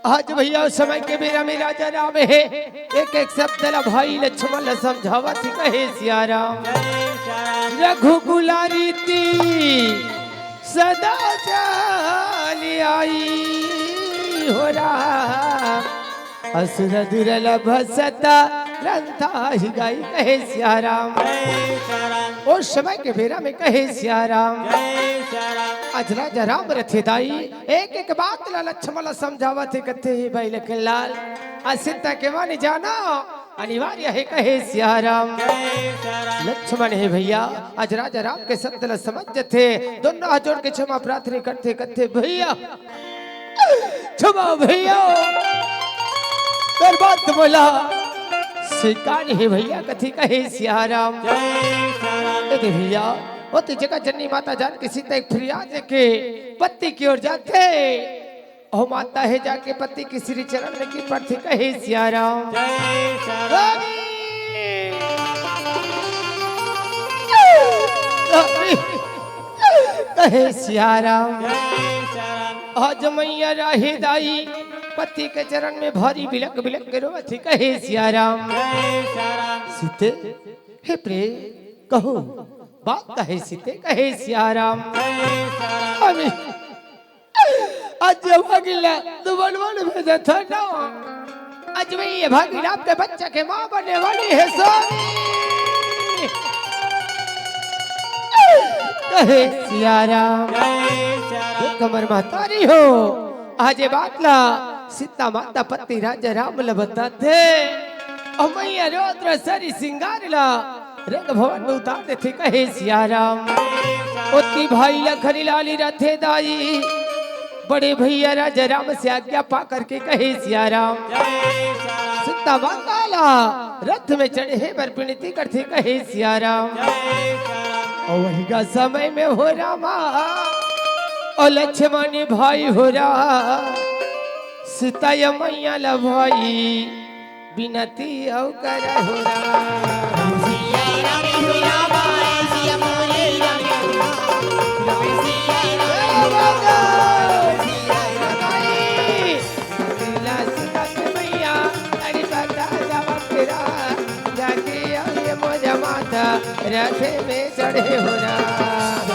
आज भैया उस समय के बेरा में राजा राम हे, एक एक शब्द ला भाई लक्ष्मण ला समझावत हे कहे सिया राम। रघुकुल रीति सदा चली आई हो राम। असुर दुर्लभ सत रंता ही गाई कहे सिया राम। उस समय के बेरा में कहे सिया राम। आज राजा राम रथे दाई एक एक बात ला लक्ष्मण ला समझावत हे कथे हे भाई लखन लाल। आ सीता के माने जाना अनिवार्य हे कहे सिया राम। लक्ष्मण हे भैया, आज राजा राम के शब्द ला समझ जथे, दोनों हाथ जोड़ के क्षमा प्रार्थना करथे कथे भैया, क्षमा भैया, तोर बात मोला स्वीकार हे भैया, कथी कहे सिया राम। ए दे भैया, ओती जगह जननी माता जानकी सीता एक फरियाद लेके पति की ओर जाथे। ओ माता हे जाके पति के श्री चरण में गिर पड़थे कहे सिया राम। रानी! रानी! कहे सिया राम। आज मैया राही दाई पति के चरण में भारी बिलक बिलक के रोवत हे कहे सिया राम। सीते, हे प्रेम, कहो, बात कहे सीते, कहे सिया राम। अभी आज ये भागिला दुबन वन भेजा था ना। आज मैं ये भागिला आपके बच्चा के माँ बनने वाली है सोनी। कहे सिया राम। कमर महतारी हो, आज ये बात ला सीता माता पति राजा राम ला बताथे। अउ मैया रोज रोज सारी सिंगार ला रंग भवन में उतार देथे कहे सिया राम। ओती भाई लखन लाली रथे दाई, बड़े भैया राजा राम से आज्ञा पा करके कहे सिया राम। सीता माता ला रथ में चढ़े बर विनती करथे, कहे सिया राम। अउ वही का समय में हो रामा, अउ लक्ष्मण भाई हो राम, सीता या मैया ला भाई विनती अउ करहु राम। रथ में चढ़े हो राम।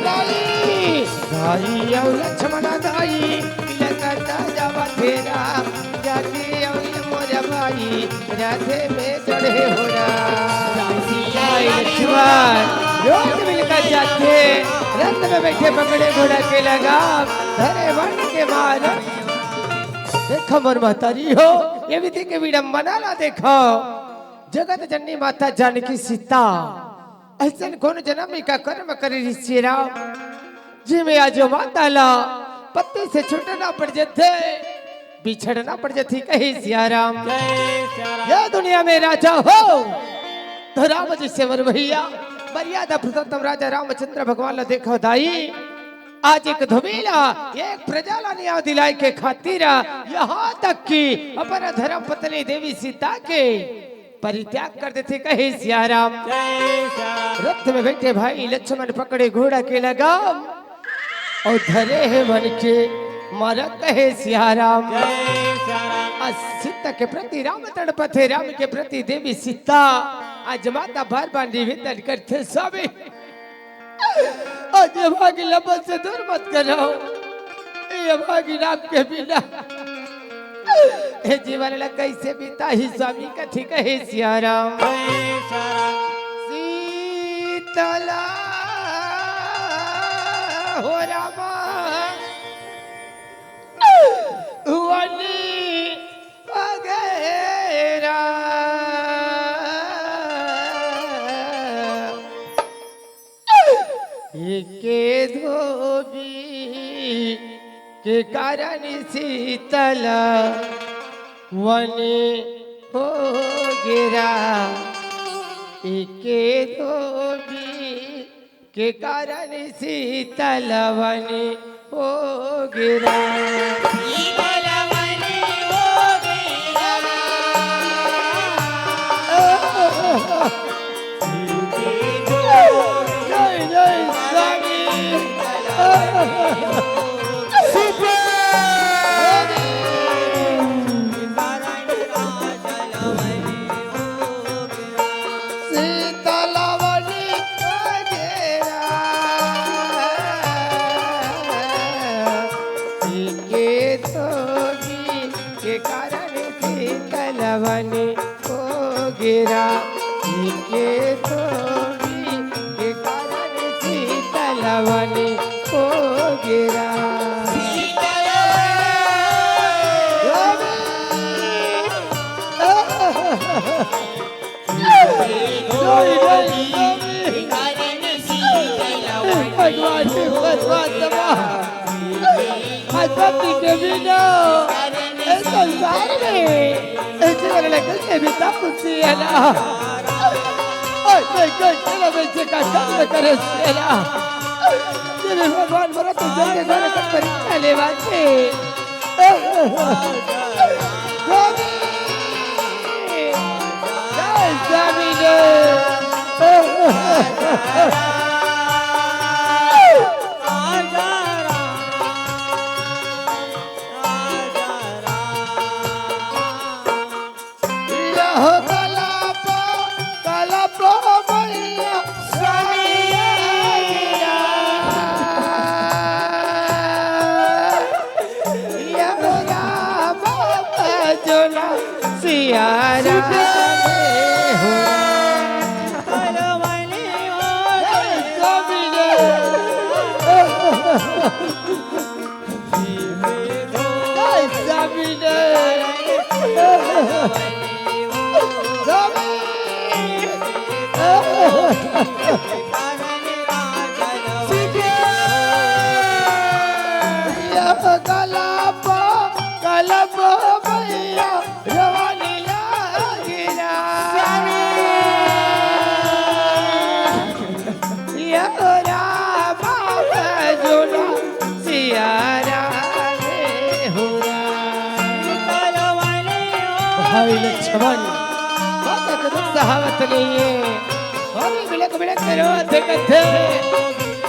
दाई, दाई अउ लक्ष्मण दाई, तिलक जावत हे राम, जाके अउ ये मोर भाई, रथ में चढ़े हो राम। दाई लक्ष्मण, रोज मिलकर जाथे, रथ में बैठे पकड़े घोड़ा के लगाम, धरे वन के मार। देखो मोर महतारी हो, ये विधि के विडंबना ला देखो। जगत जननी माता जानकी सीता अइसन कोन जनम का कर्म करे रिहिस राम, जेमे आज माता ला पति से छूटना पड़ जथे, बिछड़ना पड़ जथे, कहे सिया राम। ये दुनिया में राजा हो तो राम जी से बर भैया, मर्यादा पुरुषोत्तम राजा रामचंद्र भगवान ला देखो दाई, आज एक धोबी ला, एक प्रजा ला न्याय दिलाए के खातिर यहाँ तक कि अपन धर्म पत्नी देवी सीता के परित्याग कर देथे, कहे सिया राम। रथ में बैठे भाई लक्ष्मण पकड़े घोड़ा के लगाम अउ धरे हे वन के मार, कहे सिया राम। आज सीता के प्रति राम तड़पत हे, राम के प्रति देवी सीता। आज माता बार बार निवेदन करथे, स्वामी, आज ये भागी लबन से दूर मत करो। ये भागी नाम के बिना ये जीवन ला कैसे बिताही स्वामी, कथी कहे सिया राम। सीतला हो रामा, वनी वगैरह। एके धोबी के कारण सीतला वनी हो गे राम। एके धोबी के कारण सीतला वनी हो गे राम। जय जय स्वामी। सीतला वनी हो गे राम। एके धोबी के कारण सीतला वनी हो गे राम। एके धोबी के कारण सीतला वनी हो गे राम। भगवान के परमात्मा, आज पति के बिना इस संसार में इस जीवन में कैसे बिता खुशी है ना। ओए, मैं कोई चलो मैं से का काम न करे से ना। ये भी भगवान मरा तो जल्दी घर तक परीक्षा ले बात से। स्वामी, जय स्वामी जय। यह कलप, कलप मैया स्वामी। यह राम भजन सिया राम हो। स्वामी जय। जय स्वामी जय। स्वामी। भाई लक्ष्मण, माता के दुख सहावत नहीं है। भाई बिलख बिलख के रोवत हे कथे,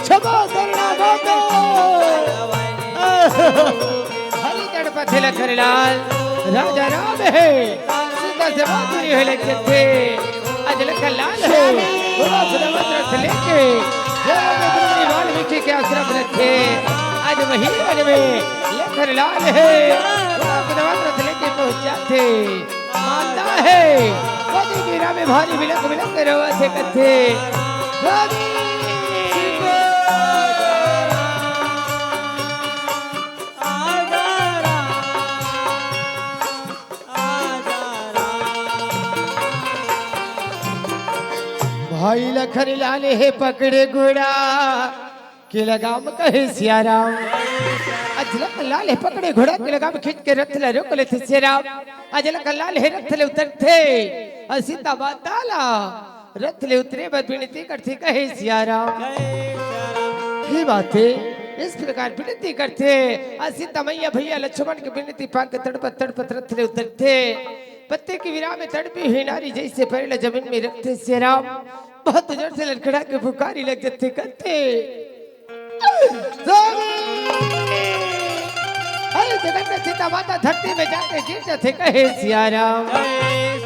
क्षमा करना माता। भाई तड़पत हे लखन लाल, राजा राम हे, सीता से बात नहीं होए लग जाथे। आज लखन लाल हे, घोड़ा खुदावंत रथ लेके, जंगल में गुरु मुनि वाल्मीकि के आश्रम रथे। आज वही वन में लखन लाल हे, घोड़ा खुदावंत रथ लेके पहुंच जाथे। माता हे, कदी गिरा में भारी बिलख बिलख के रोवत हे कथे, स्वामी। भाई लखन लाल हे पकड़े घोड़ा के लगाम कहे सिया राम। आज लखन लाल हे पकड़े घोड़ा के लगाम खींच के रथ ला रोक लेथे सिया राम। आज लखन लाल हे रथ ले उतरथे अउ सीता माता ला रथ ले उतरे बर विनती करथे कहे सिया राम। हे माते, इस प्रकार विनती करथे अउ सीता मैया भैया लक्ष्मण के विनती पाके तड़पत तड़पत रथ ले उतरथे। पति के विरह में तड़पी हुई नारी जैसे पैर ला जमीन में रखथे सिया राम, बहुत जोर से लड़खड़ा के पुकारी लग जाथे कथे, स्वामी। अरे जगत में सीता माता धरती में जाके गिर जाथे कहे सिया राम।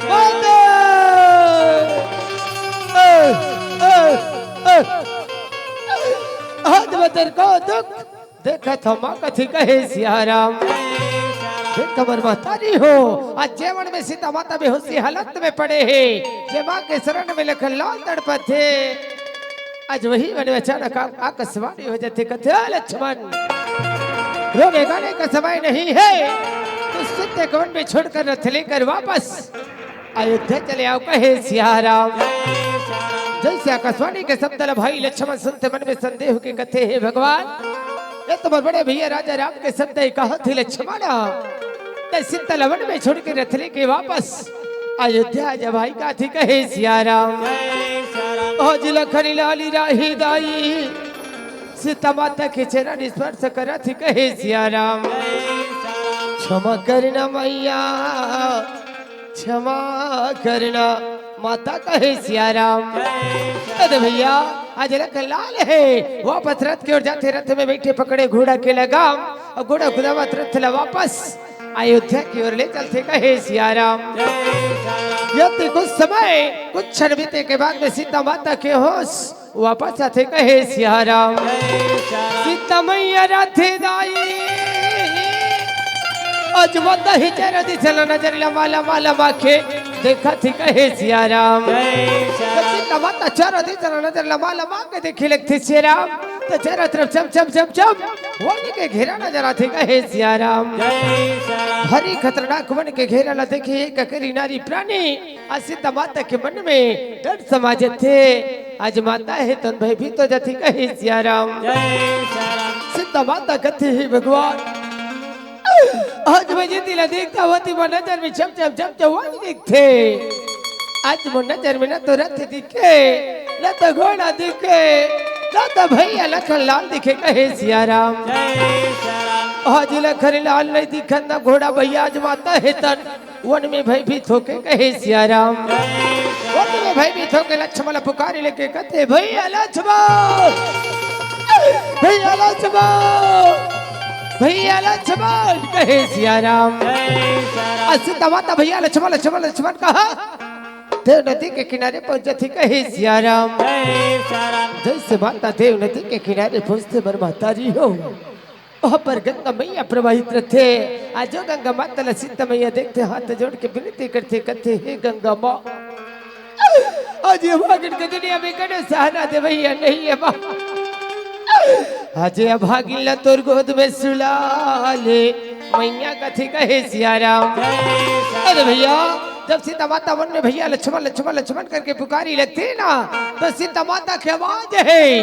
माता! ए, ए, ए। आज मैं तेरे को दुख देखत हंव माँ कथे कहे सिया राम। देख हमर महतारी हो, आज जेवन में सीता माता बेहोशी हालत में पड़े हे, जे माँ के शरण में लखन लाल तड़पत हे। आज वही मन में अचानक आ-, आकाशवाणी हो जाथे कथे, "ए लक्ष्मण, रोने गाने का समय नहीं है, तू सीते को वन में छोड़कर रथ लेकर वापस अयोध्या चले आओ कहे सिया राम।" जैसे आकाशवाणी के शब्द ल भाई लक्ष्मण सुनथे मन में संदेह के कथे, "हे भगवान, ये तो मोर बड़े भैया राजा राम के शब्द हे, कहत हे लक्ष्मण, तैं सीता ल वन में छोड़ के रथ लेके वापस अयोध्या आ जा भाई," कथे कहे सिया राम। आज लखन लाल राही दाई सीता माता के चरण स्पर्श करत हे कहे सिया राम। क्षमा करना मैया, क्षमा करना माता कहे सिया राम। अरे भैया, आज लखन लाल हे, वापस रथ के ओर जाथे, रथ में बैठे पकड़े घोड़ा के लगाम अउ घोड़ा खुदावत रथ ला वापस अयोध्या के ओर ले चलथे कहे सिया राम। यति कुछ समय, कुछ क्षण बीते के बाद में सीता माता के होश वापस आथे कहे सिया राम। सीता मैया रथे दाई, अजमत ही चेहरा दिसला नजर लमा लमा लमा के देखत ही कहे सिया राम। सीता माता चेहरा दिसला नजर लमा लमा के देखे लगथे सिया राम, त चेहरा तरफ चम चम चम चम वन के घेरा नजर आथे कहे सिया राम। भारी खतरनाक वन के घेरा ला देखे एक अकेली नारी प्राणी अ सीता माता के मन में डर समा जथे। आज माता हे तन भयभीत हो जथे कहे सिया राम। सीता माता कथे, "हे भगवान, आज मैं जेती ला देखत हंव ओती मोर नजर में चम चम चम चम वन दिखथे। आज मोर नजर में न तो रथ दिखे, न तो घोड़ा दिखे, न तो भैया लखन लाल दिखे कहे सिया राम। आज लखन लाल नहीं दिखत न घोड़ा भैया, आज माता हे तन वन में भयभीत होके कहे सिया राम।" वन में भयभीत होके लक्ष्मण पुकारे लगे कथे, "भैया लक्ष्मण, भैया लक्ष्मण, भैया लक्ष्मण," कहे सिया राम। अ सीता माता भैया लक्ष्मण, लक्ष्मण, लक्ष्मण कहा देव नदी के किनारे पहुंचत ही कहे सिया राम। जैसे माता देव नदी के किनारे पहुंचथे मोर महतारी हो, वहां पर गंगा मैया प्रवाहित रथे। आज जो गंगा माता ला सीता मैया देखथे, हाथ जोड़ के विनती करथे, कथे, "हे गंगा माँ, आज ये भागन के दुनिया में कने सहारा दे भैया नहीं हे माँ। आज ये भागिन ला तोर गोद में सुला ले मैया," कथे कहे सिया राम। अरे भैया, जब सीता माता वन में भैया लक्ष्मण, लक्ष्मण, लक्ष्मण करके पुकारी लगथे ना, तो सीता माता के आवाज हे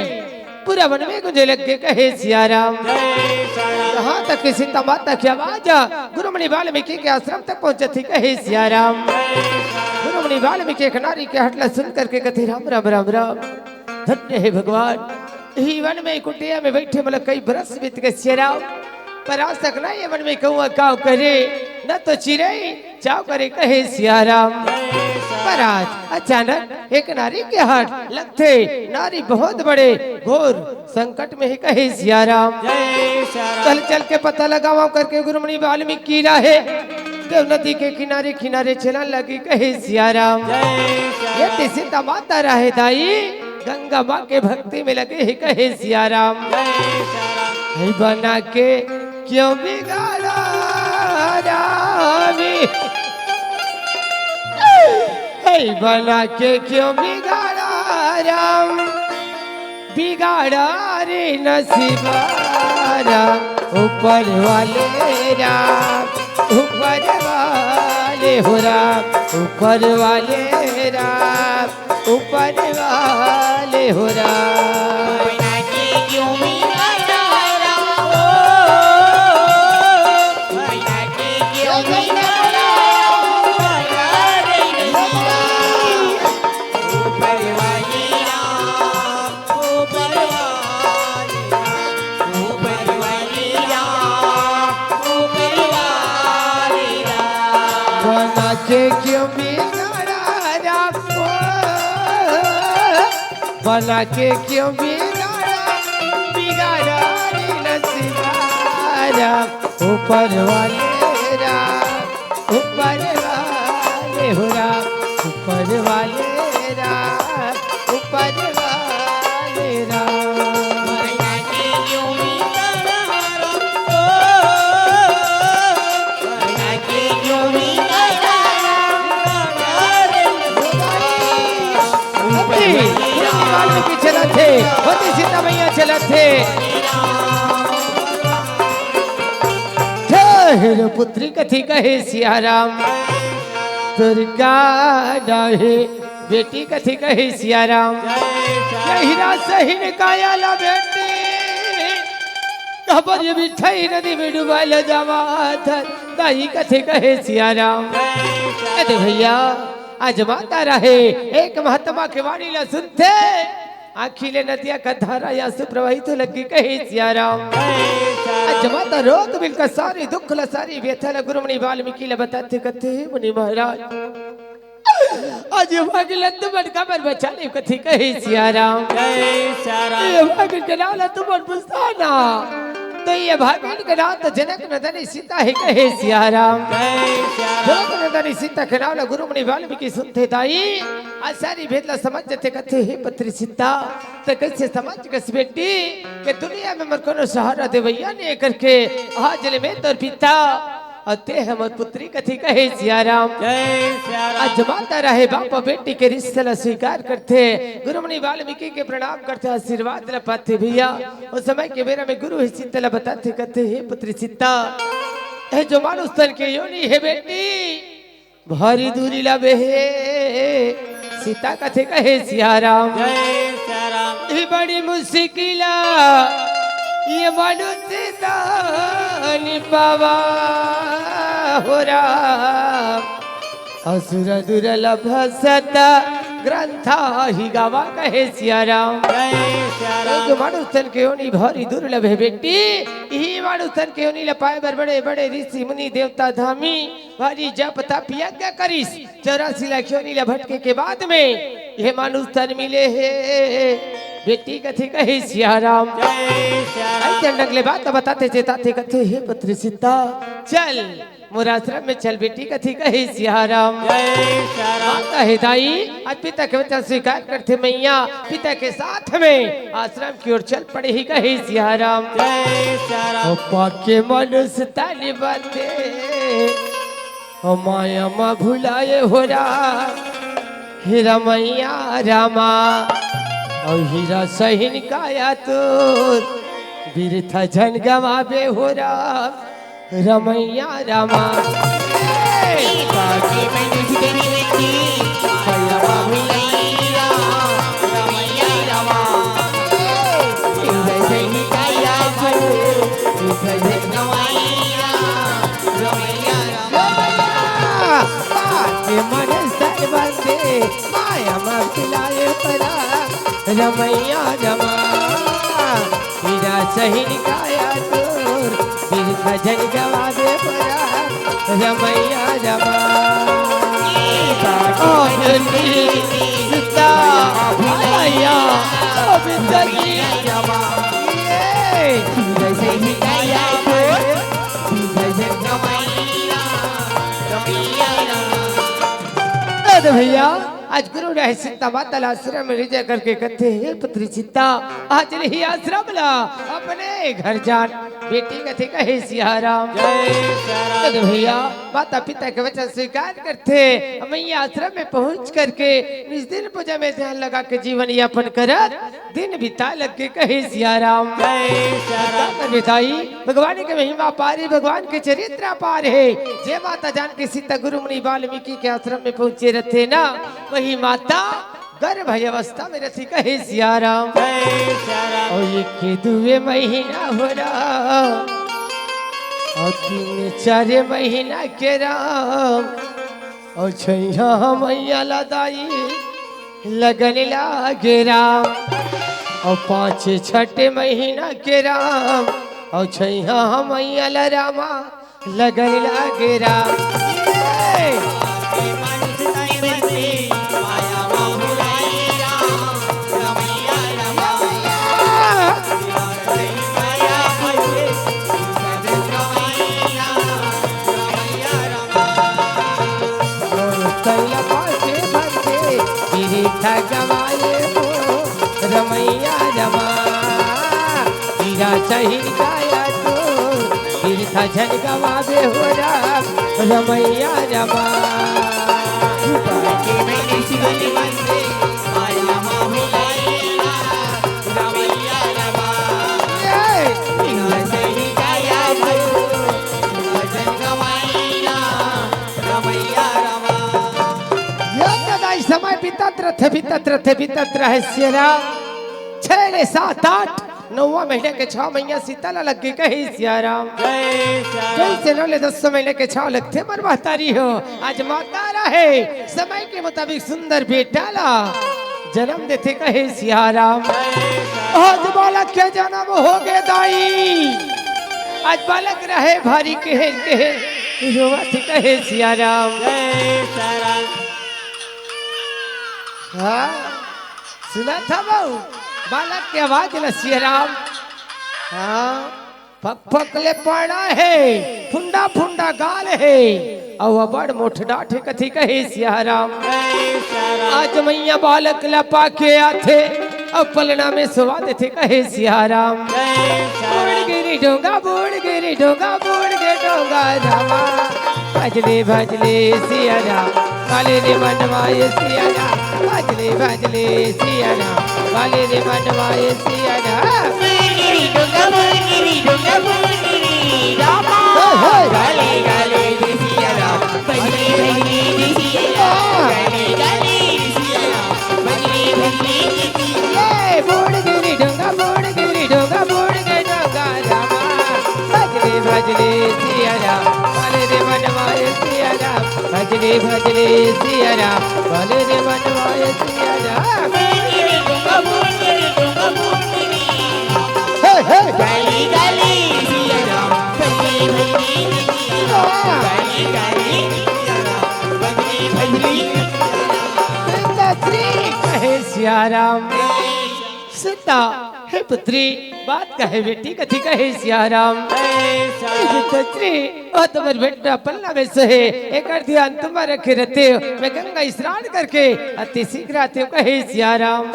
पूरा वन में गूंजे लग गे कहे सिया राम। यहाँ तक कि सीता माता की आवाज गुरु मुनि वाल्मीकि के आश्रम तक पहुंचत ही कहे सिया राम। गुरु मुनि वाल्मीकि एक नारी के हठ ला सुन करके कथे, "राम राम राम राम, धन्य हे भगवान, इही वन में कुटिया में बैठे मोला कई बरस बीत गे सिया राम, पर आज तक ना ये वन में कौआ काव करे, न तो चिरई, बचाव करे कहे सिया राम। पर आज अचानक एक नारी के हाथ लगथे, नारी बहुत बड़े घोर संकट में हे कहे सिया राम। चल चल के पता लगावा करके गुरुमुनि वाल्मीकि राहे देव नदी के किनारे किनारे चलन लगी कहे सिया राम। ये तइसे त माता राहे दाई गंगा माँ के भक्ति में लगे हे कहे सिया राम। हे बना के क्यों बिगाड़ा रामी, हे बना के क्यों बिगाड़ा राम, बिगाड़ा रे नसीबा राम, ऊपर वाले राम, ऊपर वाले हो राम, ऊपर वाले राम, ऊपर वाले हो राम। बना के क्यों बिगाड़ा राम, बना के क्यों बिगाड़ा, बिगाड़ा रे नसीबा राम, ऊपर वाले राम, ऊपर वाले हो राम, ऊपर वाले राम, ऊपर वाले राम। पीछे रथे, होती सीता मैया चलत हे। ठहर पुत्री कथी कहे सिया राम, दुर्गा डाहे बेटी कथी कहे सिया राम। यही रात सही ने काया ला बेटी, खबर ये मिठाई नदी में डुबा ले जावा था, दाई कथी कहे सिया राम। अरे भैया, आज माता राहे एक महात्मा के वाणी ला सुनथे, आँखी ले नदिया का धारा आंसू प्रवाहित हो लगी कहे सिया राम। आज माता रोग मिलकर सारी दुख ला सारी व्यथा ला गुरुमुनि वाल्मीकि ला बताथे कथे, मुनि महाराज, आज ये भागिल तुमन काबर बचा ले कथे कहे सिया राम। जय सिया राम। ये भागिल के नाव ला तुमन पुछता ना, तो ये भागिल के नाव तो जनक नंदनी सीता हे कहे सिया राम। जय सिया राम। जनक नंदनी सीता के नाव ला गुरुमुनि वाल्मीकि सुनथे दाई, आज सारी भेद ला समझ जथे कथे, हे पुत्री सीता, त कइसे समझ गस बेटी के दुनिया में मोर कोनो सहारा देवइया नइ हे करके, आज ले मैं तोर पिता अउ ते हमर पुत्री कथे कहे सिया राम। जय सिया राम। आज माता राहे बाप बेटी के रिश्ता ला स्वीकार करथे, गुरुमुनि वाल्मीकि के प्रणाम करथे, आशीर्वाद ला पाथे भैया। ओ समय के बेरा में गुरु हे सीता ला बताथे कथे, हे पुत्री सीता, ए जो मानुष तन के योनि हे बेटी, भारी दूरी ला बेहे सीता कथे कहे सिया राम। जय सिया राम। ये बड़ी मुश्किल ये मनुष्य दानी पावा हो राम। असुर दुर्लभ सत ग्रंथ ही गावा कहे सिया राम। जय सिया राम। जो मनुष्य तन के योनि भारी दुर्लभ हे बेटी, यही मनुष्य तन के योनि ला पाए बर बड़े बड़े ऋषि मुनि देवता धामी भारी जप तप यज्ञ करिस, चौरासी लाख योनि ला भटके के बाद में ये मानुष तन मिले हे। बेटी कथे कहे सिया राम। जय सिया राम। अइसे ढंग ले बात बताथे चेताथे कथे, हे पुत्री सीता, चल मोर आश्रम में चल बेटी कथे कहे सिया राम। जय सिया राम। माता हे दाई, आज पिता के वचन स्वीकार करथे मैया, पिता के साथ में आश्रम की ओर चल पड़े ही कहे सिया राम। जय सिया राम। ओ पाके मनुष्य तन बंधे, ओ माया मा भुलाए हो राम, हे रमैया रामा, अउ हीरा सहिन काया तोर, बिरथा झन गवाबे हो राम, रमैया रामा। के मन सर बंधे, माया मा भुलाए परा, रमैया रमा। हीरा सहिन काया तोर, बिरथा झन गवाबे परा, रमैया रमा। त भैया, आज गुरु राहे सीता माता ला आश्रम में ले जा करके कथे, "हे पुत्री सीता, आज ले ही आश्रम ला, अपने घर जान।" बेटी कथे, कहे सिया राम। जय सिया राम। त भैया, माता पिता के वचन स्वीकार करथे, मैया आश्रम में पहुंच करके निज दिन पूजा में ध्यान लगा के जीवन यापन करत दिन बिता लग के, कहे सिया राम। जय सिया राम। का करबे दाई, भगवान के महिमा अपार हे, भगवान के चरित्र अपार हे। जे माता जानकी सीता गुरु मुनि वाल्मीकि के आश्रम में पहुंचे रथे ना, वही माता गर्भ अवस्था में रथे, कहे सिया राम। जय सिया राम। अउ एक दुए महीना हो राम, अउ तीन चार महीना के राम, अउ छैया मैया ला दाई लगन लागे राम, अउ पाँच छठ महीना के राम, अउ छैया मैया ला रामा लगन लागे राम। ये! तैला पासे भंगे, गिरी था गवाए हो, रमैया रमा। हीरा सही गाया तो, गिरी था झन गवावे हो राम, रमैया रमा। ये तो दाई समय बीतत रथे, बीतत रथे, बीतत रहे सिया राम। छह ले सात आठ, नौवां महीना के छह मैया सीता ला लग गे, कहे सिया राम। जय सिया राम। जैसे नौ ले दस महीना के छह लगथे मोर महतारी हो। आज माता राहे, समय के मुताबिक सुंदर बेटा ला जन्म देथे, कहे सिया राम। आज बालक के जन्म हो गे दाई, आज बालक राहे भारी केहे केहे रोवत हे, कहे सिया राम। जय सिया राम। हाँ, सुनत हवव बालक के आवाज ल सिया राम। हाँ, फक फक ले पाड़ा हे, फुंडा फुंडा गाल हे, अउ अबड़ मोठ डांट हे, कथे कहे सिया राम। आज मैया बालक ल पाके आथे, अउ पलना में सुवा देथे, कहे सिया राम। बूढ़ गिरी डोंगा, बूढ़ गिरी डोंगा, बूढ़ गे डोंगा रामा। भजले भजले सिया राम, काले रे मनवा ए सिया राम। भजले भजले सिया राम, काले रे मनवा ए सिया राम। बूढ़ गिरी डोंगा, बूढ़ गिरी डोंगा, बूढ़ गिरी रामा। हे, हे। काले काले रे सिया राम, भजले भजले रे सिया राम। काले काले रे सिया राम, भजले भजले रे सिया राम। ए, बूढ़ गिरी डोंगा, बूढ़ गिरी डोंगा, बूढ़ गे डोंगा रामा। भजले भजले सिया राम, काले रे मनवा ए सिया राम। भजले भजले सिया राम, काले रे मनवा ए सिया राम। हे, हे। कहे सिया राम। सीता, हे पुत्री, बात कहे बेटी, कथी कहे सिया राम। हे पुत्री, ओ तुम्हर बेटा पलना में सोहे, एकर ध्यान तुम्हर रखे रहते हो। मैं गंगा स्नान करके अति शीघ्र आते हो, कहे सिया राम।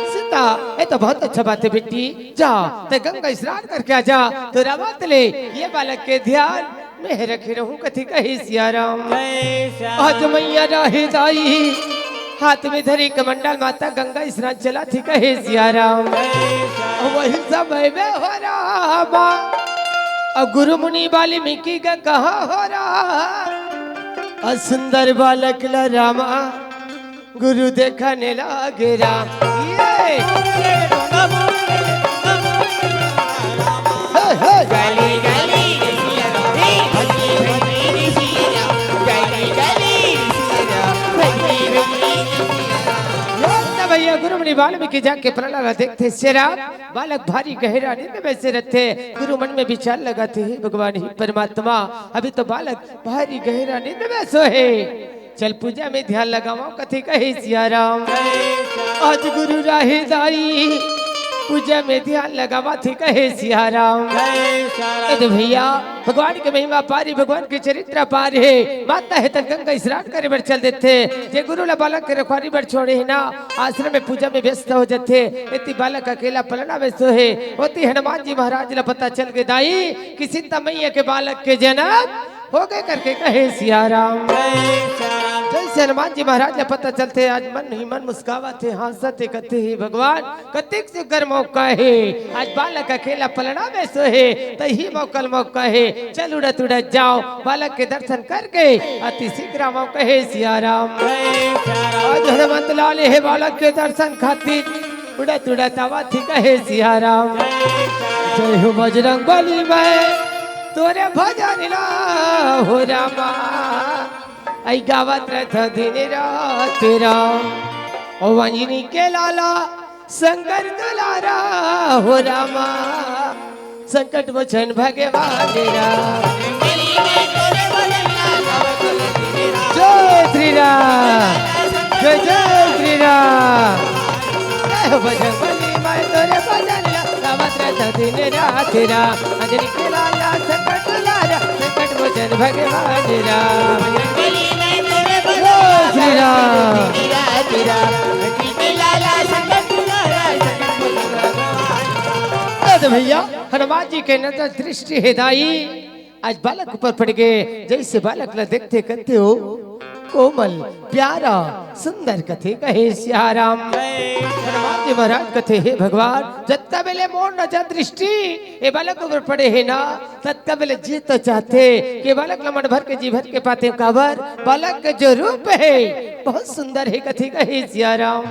सीता, ये तो बहुत अच्छा बात है बेटी, जा, ते गंगा स्नान करके आ जा, तो रावत ले ये बालक के ध्यान मैं रखे रहूं, कथी कहे सिया राम। जय सिया आज राम। मैया राहे दाई, हाथ में धरी कमंडल, माता गंगा स्नान चलाथे, कहे सिया राम। जय सिया राम। वही समय में हो रामा, अउ गुरु मुनि वाल्मीकि गे कहा हो रामा, अउ सुंदर बालक ला रामा गुरु देखने लागे राम। ये। हे, हे। ये तो भैया गुरु मुनि वाल्मीकि जाके पलना ला देखथे सिया राम, बालक भारी गहरा नींद में से रहथे। गुरु मन में विचार लगाथे, हे भगवान, हे परमात्मा, अभी तो बालक भारी गहरा नींद में सोहे। चल पूजा में ध्यान लगावंव, कथी कहे सिया राम। आज गुरु राहे दाई, पूजा में ध्यान लगावत हे कहे सिया राम। ए दे भैया, भगवान के महिमा पारी, भगवान के चरित्र पार हे। माता हे तन गंगा स्नान करे बर चल देथे। जे गुरु ला बालक के रखवारी बर छोड़े हे ना, आश्रम में पूजा में व्यस्त हो जथे। एती बालक अकेला पलना में सोहे। ओती हनुमान जी महाराज ला पता चल गे दाई कि सीता मैया के बालक के जनम हो गे करके कहे सिया राम। जैसे हनुमान जी महाराज ला पता चलथे, आज मन ही मन मुस्कावत हे, हाँसत हे, कथे हे भगवान, कतेक सुग्घर मौका हे। आज बालक अकेला पलना में सोहे, त ही मौका ल मौका हे। चल उड़त उड़त जाओ, बालक के दर्शन करके अति शीघ्र आओ कहे सिया राम। आज हनुमंत लाल हे बालक के दर्शन खातिर उड़त उड़त आवत हे कहे सिया राम। जय हो बजरंग बली, मैं तोरे भजन ला हो रामा। आई गावत रहत दिन रात राम। ओ अंजनी के लाला शंकर दुलारा हो रामा। संकट मोचन भगवान राम। जय श्री राम। जय जय श्री राम। जय हो बजरंग बली, मैं तोरे भजन ला गावत रहत दिन रात राम। अंजनी के लाला संकट दुलारा, संकट मोचन भगवान राम। जय श्री राम। ए दे भैया, हनुमान जी के नजर दृष्टि हे दाई, आज बालक ऊपर पड़ गे। जैसे बालक ला देखथे कथे हो, कोमल, प्यारा, सुंदर कथे कहे सिया राम। हनुमान जी महाराज कथे, हे भगवान, जतका बेले मोर नजर दृष्टि ए बालक ऊपर पड़े हे ना, ततका बेले जी तो चाहथे कि बालक ला मन भर के जी भर के पातेंव, काबर बालक के जो रूप हे बहुत सुंदर हे कथे कहे सिया राम।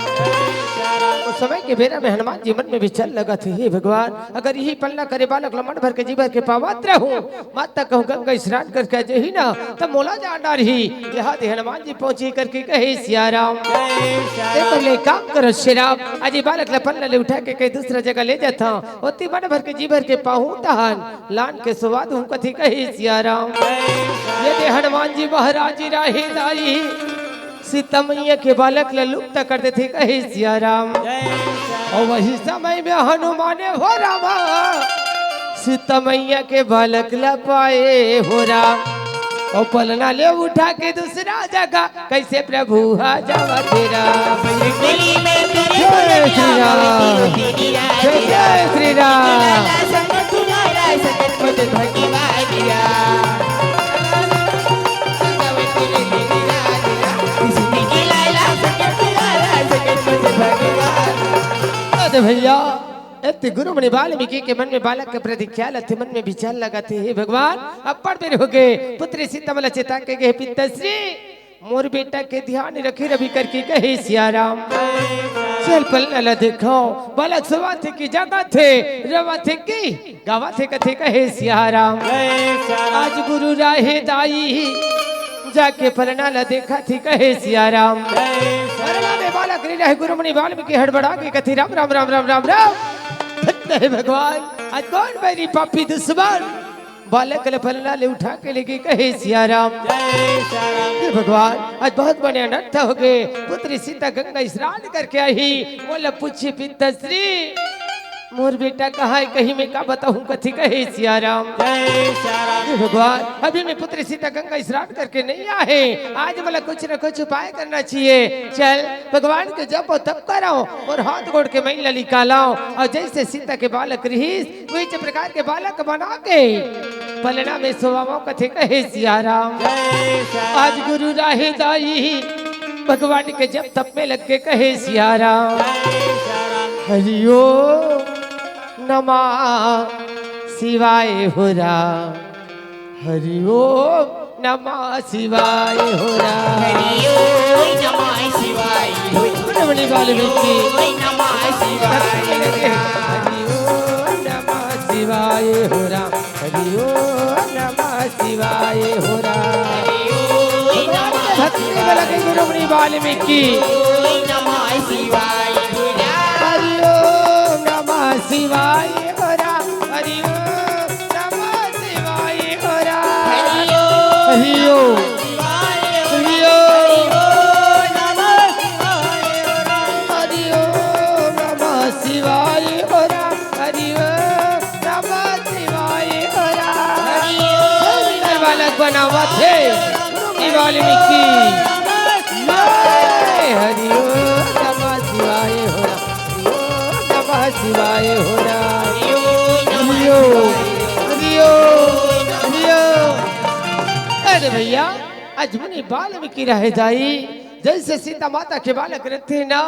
ओ समय के बेरा में हनुमान जी मन में विचार लगाथे, हे भगवान, अगर इही पलना करे बालक ला मन भर के जी भर के पावत रहूं, माता कहूं गंगा स्नान करके आ जही ना, त मोला जान डारही। इहां दे हनुमान जी पहुंचे करके कहे सिया राम। तेकर ले काम करो सिया राम, आज ये बालक ला पलना ले उठा के कहीं दूसरा जगह ले जाथंव, ओती मन भर के जी भर के पाहूं तहान लान के सुवा दूं कथे कहे सिया राम। ये दे हनुमान जी महाराज जी राहे दाई, सीता मैया के बालक ला लुप्त कर देथे कहे सिया राम। अउ वही समय में हनुमान हो रामा, सीता मैया के बालक ला पाए हो राम। अउ पलना ले उठा के दूसरा जगह कइसे प्रभु हा जावथे राम। जय श्री राम। जय जय श्री राम। अरे भैया, एती गुरु मुनि वाल्मीकि के मन में बालक के प्रति ख्याल आथे, मन में विचार लगाथे, हे भगवान, अब्बड़ बेर हो गे, पुत्री सीता मला चेता के गे, पिताश्री, मोर बेटा के ध्यान रखे रवि करके कहे सिया राम। चल पलना ला देखो, बालक सोवाथे कि जागथे, रोवाथे कि गावथे कथे कहे सिया राम। आज गुरु राहे दाई, जाके पलना ला देखथे कहे सिया राम। पलना में बालक नइ रहे, गुरु मुनि वाल्मीकि हड़बड़ा के कथे राम राम राम राम राम राम। हे भगवान, आज कोन बैरी पापी दुश्मन बालक ला पलना ले उठा के लेगे कहे सिया राम। हे भगवान, आज बहुत बड़े अनर्थ हो गे। पुत्री सीता गंगा स्नान करके आही, मोला पूछे पिताश्री, मोर बेटा कहाँ हे, कहीं मैं का बताहूँ कथे कहे सिया राम। हे भगवान, अभी मैं पुत्री सीता गंगा स्नान करके नइ आहे, आज मला कुछ न कुछ उपाय करना चाहिए। चल भगवान के जप अउ तप करव अउ हाथ गोड़ के मैल ला निकालव अउ जइसे सीता के बालक रिहिस, उहीच प्रकार के बालक बना के पलना में सोवावव कथे कहे सिया राम। आज गुरु राहे दाई भगवान के जप तप में लग के कहे सिया राम। हरि ओम नमः शिवाय हो राम। हरि ओम नमः शिवाय हो राम। हरि ओम नमः शिवाय हो राम। गुरु मुनि वाल्मीकि। हरि ओम नमः शिवाय हो राम। हरि ओम नमः शिवाय हो राम। हरि ओम नमः शिवाय हो राम। हरि ओम नमः भक्ति में लगे गुरु मुनि वाल्मीकि। हरि ओम नमः शिवाय हो राम। हरि ओम नमः शिवाय हो राम। हरि ओम नमः शिवाय हो राम। हरि ओम। हरि ओम। हरि ओम। हरि ओम नमः शिवाय हो राम। हरि ओम नमः शिवाय हो राम। वाल्मीकि। जय हरि ओम नमः शिवाय हो राम। हरि ओम नमः शिवाय हो राम। हरि ओम, हरि ओम, हरि ओम। अरे भैया, आज मुनि वाल्मीकि रहे जाई, जैसे सीता माता के बालक रथे ना,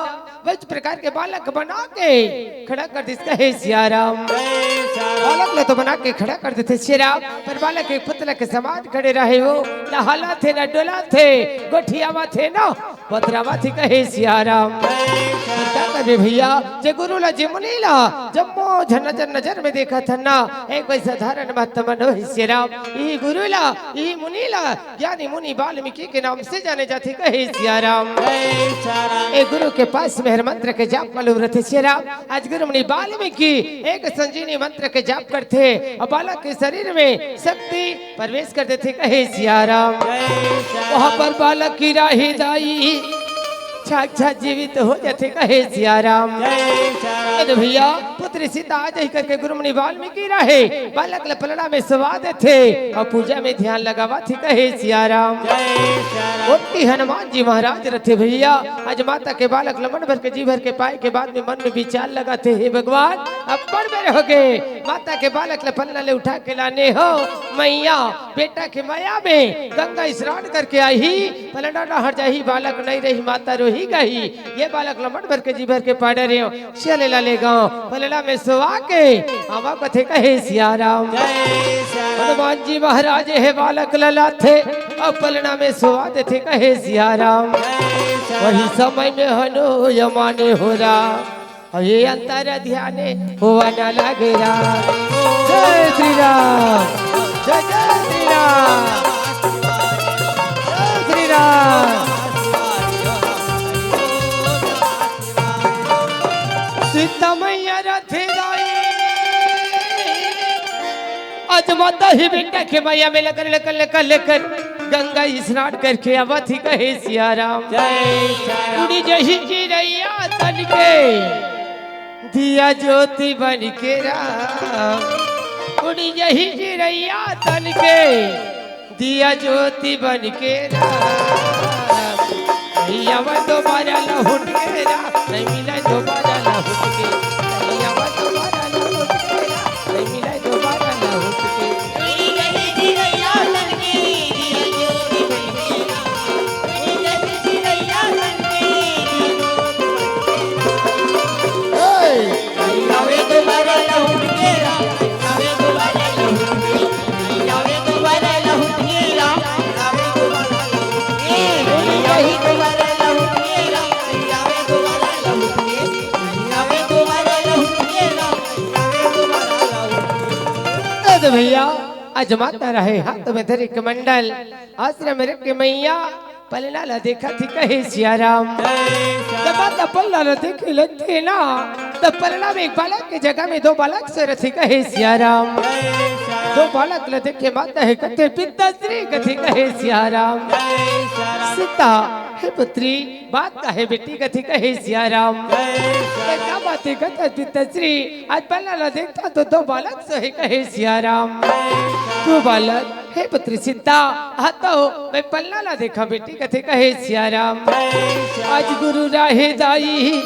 वैसे प्रकार के बालक बना के खड़ा कर दिस, कहे सिया राम। बालक ला तो बना के खड़ा कर देथे सिया राम, पर बालक एक पुतला के समान खड़े रहे हो, ना हलाथे, ना डोलाथे, गोठियावाथे, ना बतरावाथे, कहे सिया राम। का करबे भैया, जे गुरु ला, जे मुनि ला, जम्मो झन नजर नजर में देखत हन ना, एक कोई साधारण बात तो मनो ही सिया राम। इही गुरु ला, इही मुनि ला, ज्ञानी मुनि वाल्मीकि के नाम से जाने जाथे, कहे सिया राम। ए गुरु के पास में हर मंत्र के जाप मालूम रथे सिया राम। आज गुरु मुनि वाल्मीकि एक संजीवनी मंत्र के जाप करथे अउ बालक के शरीर में शक्ति प्रवेश कर देथे, कहे सिया राम। वहाँ पर बालक की राही दाई साक्षात जीवित हो जाथे, कहे सिया राम। अरे भैया, पुत्री सीता आ जाही करके गुरु मुनि वाल्मीकि रहे, बालक ल पलड़ा में सुवा देथे अउ पूजा में ध्यान लगावथे, कहे सिया राम। ओती हनुमान जी महाराज रथे भैया, आज माता के बालक ल मन भर के जी भर के पाए के बाद में मन में विचार लगाथे, हे भगवान, अब्बड़ बेर होगे माता के बालक ल पलड़ा ले उठा के लाने हो मैया, बेटा के मया में गंगा स्नान करके आही, पलड़ा डहर जाही, बालक नइ रही, माता रोही गही। ये बालक ल मन भर के जी भर के पाड़े रेव, सिया ले ला ले गाँव, पलड़ा में सोवा के आवा कथे, कहे सिया राम। हनुमान जी महाराज हे बालक ल लाथे अउ पलड़ा में सोवा देथे, कहे सिया राम। वही समय में हनो यमाने हो राम। अउ ये अंतर ध्याने होवा न लागे राम। जय श्री राम, जय जय श्री राम, जय श्री राम। सीता मैया रथे दाई, आज माता ही बेटा के मया में लेकर, लेकर, लेकर, लेकर गंगा स्नान करके आवत ही, कहे सिया राम। जय सिया राम। उड़ी जही चिरैया तन के दिया ज्योति बन के राम, उड़ी जही चिरैया तन के दिया ज्योति बन के राम। नहीं आवा दोबारा लहुट के राम, नहीं मिला दोबारा लहुट के, नहीं आवा दोबारा लहुट के राम, नहीं मिला दोबारा लहुट के। ए दे भैया, आज माता रहे हाथ में धरे कमंडल, आश्रम में रख के मैया पलना ला देखा थी, कहे सिया राम। जब माता पलना ला देखे लगथे ना, तब पलना में एक बालक के जगह में दो बालक सोए रथे, कहे सिया राम। दो बालक ला देखे माता हे कथे पिताश्री कथे, कहे सिया राम। सीता, हे पुत्री, बात का हे बेटी कथे, कहे सिया राम। का बात हे कथे पिताश्री, आज पलना ला देखथंव तो दो बालक सोए हे, कहे सिया राम। दो बालक, हे पुत्री सीता, आ तो मैं पलना ला देखंव बेटी कथे, कहे सिया राम। आज गुरु राहे दाई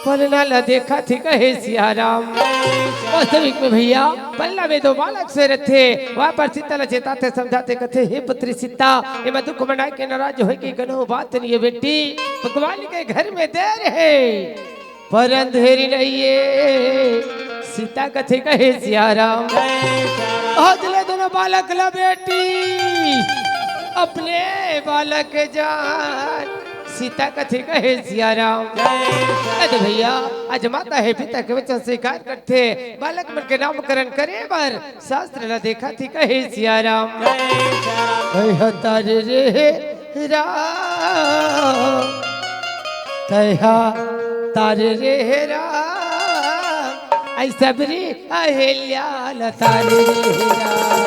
पलना ला देखा थी, कहे सिया राम। वास्तविक में भैया, पलना में दो बालक सोए रथे, वहाँ पर सीता ला चेताथे, समझाथे, कथे, हे पुत्री सीता, एमा दुख मनाए के, नाराज होए के कोनो बात नइ हे बेटी, भगवान के घर में देर हे। पर अंधेरी नइ हे, सीता कथे, कहे सिया राम। आज ले दोनों बालक ला बेटी, अपने बालक जान, सीता कथे, कहे सिया राम। अरे भैया, आज माता हे पिता के वचन स्वीकार करथे, बालक मन के नामकरण करे बर शास्त्र ला देखा थी, कहे सिया राम। हे तारे रे राम, तैहा तारे रे राम, ऐ सबरी अहिल्या ला तारे रे राम।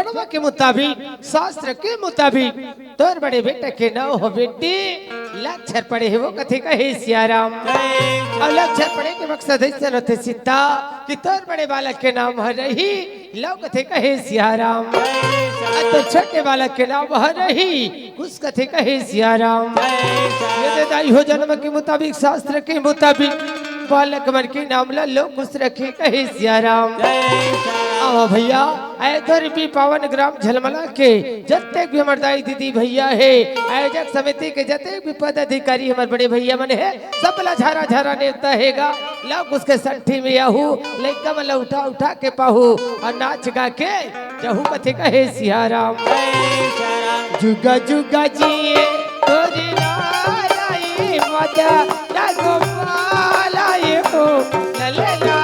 के मुताबिक, शास्त्र के मुताबिक, तोर बड़े बेटा के नाव हो बेटी, लक्षर पड़े हे वो कथे कहे सियाराम। अउ लक्षर पड़े के मकसद अइसन होथे सीता कि तोर बड़े बालक के नाम ह रही लव कथे कहे सियाराम। अउ तोर छोटे बालक के नाम ह रही कुश कथे कहे सियाराम। ये दे दाई हो, जन्म के मुताबिक, शास्त्र के मुताबिक, बालक मन के नाम ला लोग कुश रखे कहे सियाराम। आवा भैया, आए धरपी पावन ग्राम झलमला के जतेक भी हमर दाई दीदी भैया हे, आयोजक समिति के जतेक भी पदाधिकारी हमर बड़े भैया मन हे, सब ला झारा झारा नेवता हे गा। लव कुश के सट्ठी में आहू, लइका मन ला उठा उठा के पाहू अउ नाच गा के जहू कथे कहे सियाराम। जुगा जुगा जिए तोरी लालाई माता ना गोपालाई हो ललना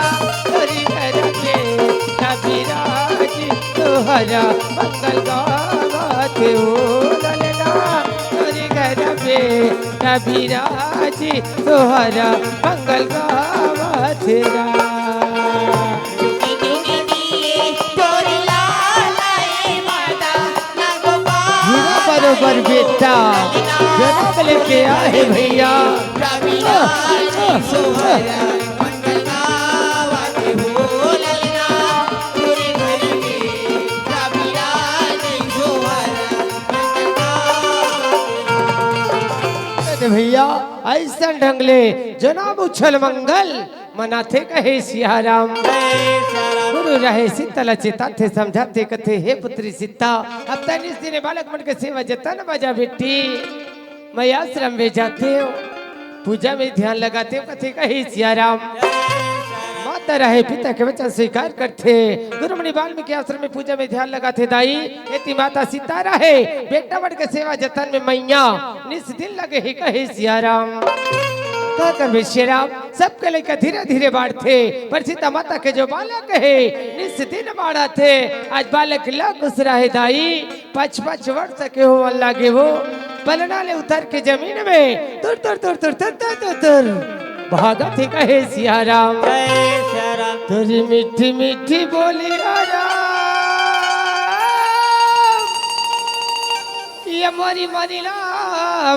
तोरी घर में कविराज तोहरा मंगल गावत हो ललना तोरी घर में कविराज तोहरा मंगल गावत रा। हीरा बरोबर बेटा, जनम लेके आए भैया। अरे भैया, अइसन ढंग ले जनम उछल मंगल मनाथे कहे सियाराम। गुरु रहे सीता ल चिताथे समझाथे कथे, हे पुत्री सीता, अब तैं निस दिने बालक मन के सेवा जतन म जा बेटी। मैं आश्रम में जाथेंव, पूजा में ध्यान लगाथेंव कथे कहे सियाराम। माता रहे पिता के वचन स्वीकार करथे। गुरु मुनि वाल्मीकि आश्रम में पूजा में ध्यान लगाथे दाई। एती माता सीता रहे बेटा मन के सेवा जतन में मैया निस दिन लगे हे कहे सियाराम। का करबे सियाराम, सबके लइका धीरे धीरे बाढ़थे, पर सीता माता के जो बालक हे निस दिन बाढ़थे। आज बालक लव कुश रहे दाई, पाँच पाँच वर्ष के होवन लागे वो, पलना ले उतर के जमीन में तुर तुर तुर तुर तुर तुर तुर तुर भागत हे कहे सियाराम। जय सियाराम। तोरी मीठी मीठी बोली राजा, ये मोरी मनीला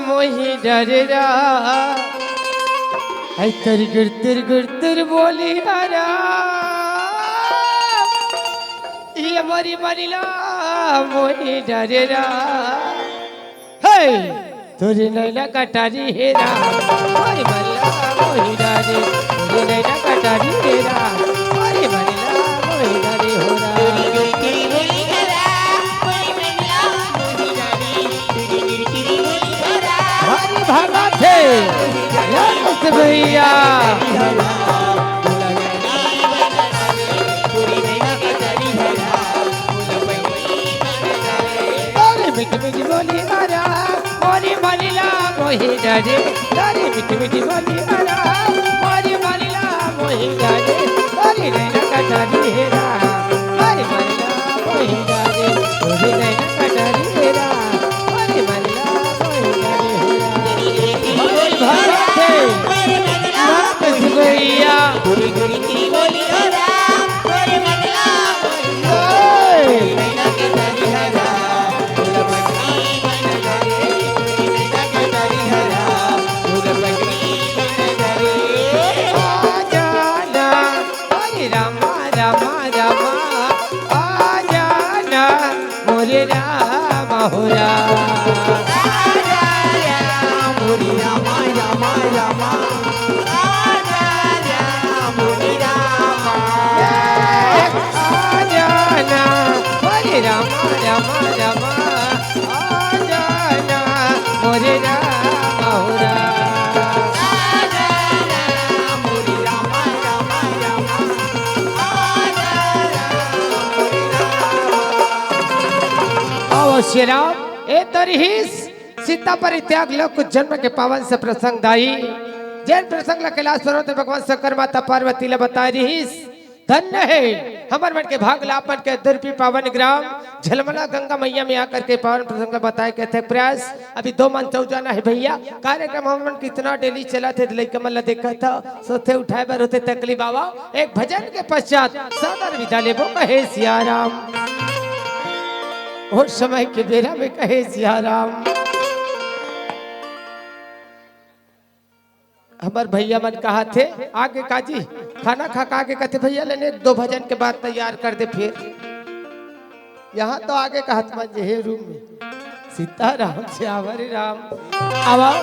मोही डरे रा। ऐ तोरी गुरतुर गुरतुर बोली राजा, ये मोरी मनीला मोही डरे रा। हे! तोरी नैना कटारी हेरा, मोरी मल्ला मोही डारे। तोरी नैना कटारी हेरा, मोरी मल्ला मोही डारे हो रा। हरी भागा थे, या कुछ भैया। अरे मीठ मीठ बोली हरा, मोरी मलिला मोही डारे। अरे मीठ मीठ बोली हरा, मोरी मलिला मोही डारे। अरे नैना कटारी हेरा, मोरी मलिला मोही डारे। अरे नैना कटारी हेरा, मोरी मलिला मोही डारे हेरा। अरे भगत है, नाथ भैया। मोरे राम हो राम। आ जाना, अरे रामा, रामा, रामा, आ जाना, मोरे रामा हो राम। आ जाना, मोरे रामा, रामा, रामा, आ जाना, मोरे रामा। अवश्य राम, ए तरहीस सीता परित्याग ल कुछ जन्म के पावन से प्रसंग दाई, जेन प्रसंग ल कैलाश पर्वत में भगवान शंकर माता पार्वती ल बताए रिहिस। धन्य हे हमर मन के भाग ल, अपन के दुर्पी पावन ग्राम झलमला गंगा मैया में आकर के पावन प्रसंग ल बताए के थे प्रयास। अभी दो मन चौजाना हे भैया, कार्यक्रम हमर मन कितना डेली चलत हे, लइका मन ल देखत ह, सोथे उठाए बर होथे तकलीफ आवा। एक भजन के पश्चात सादर विदा लेबो कहे सियाराम। ओ समय के बेरा में कहे सिया राम। हमर भैया मन कहा थे, आगे काजी, खाना खा के आगे कथे, "भैया लेने दो भजन के बाद तैयार कर दे फिर।" यहाँ तो आगे कहत मन जे हे रूम में, "सीताराम सियावर राम।" आवा,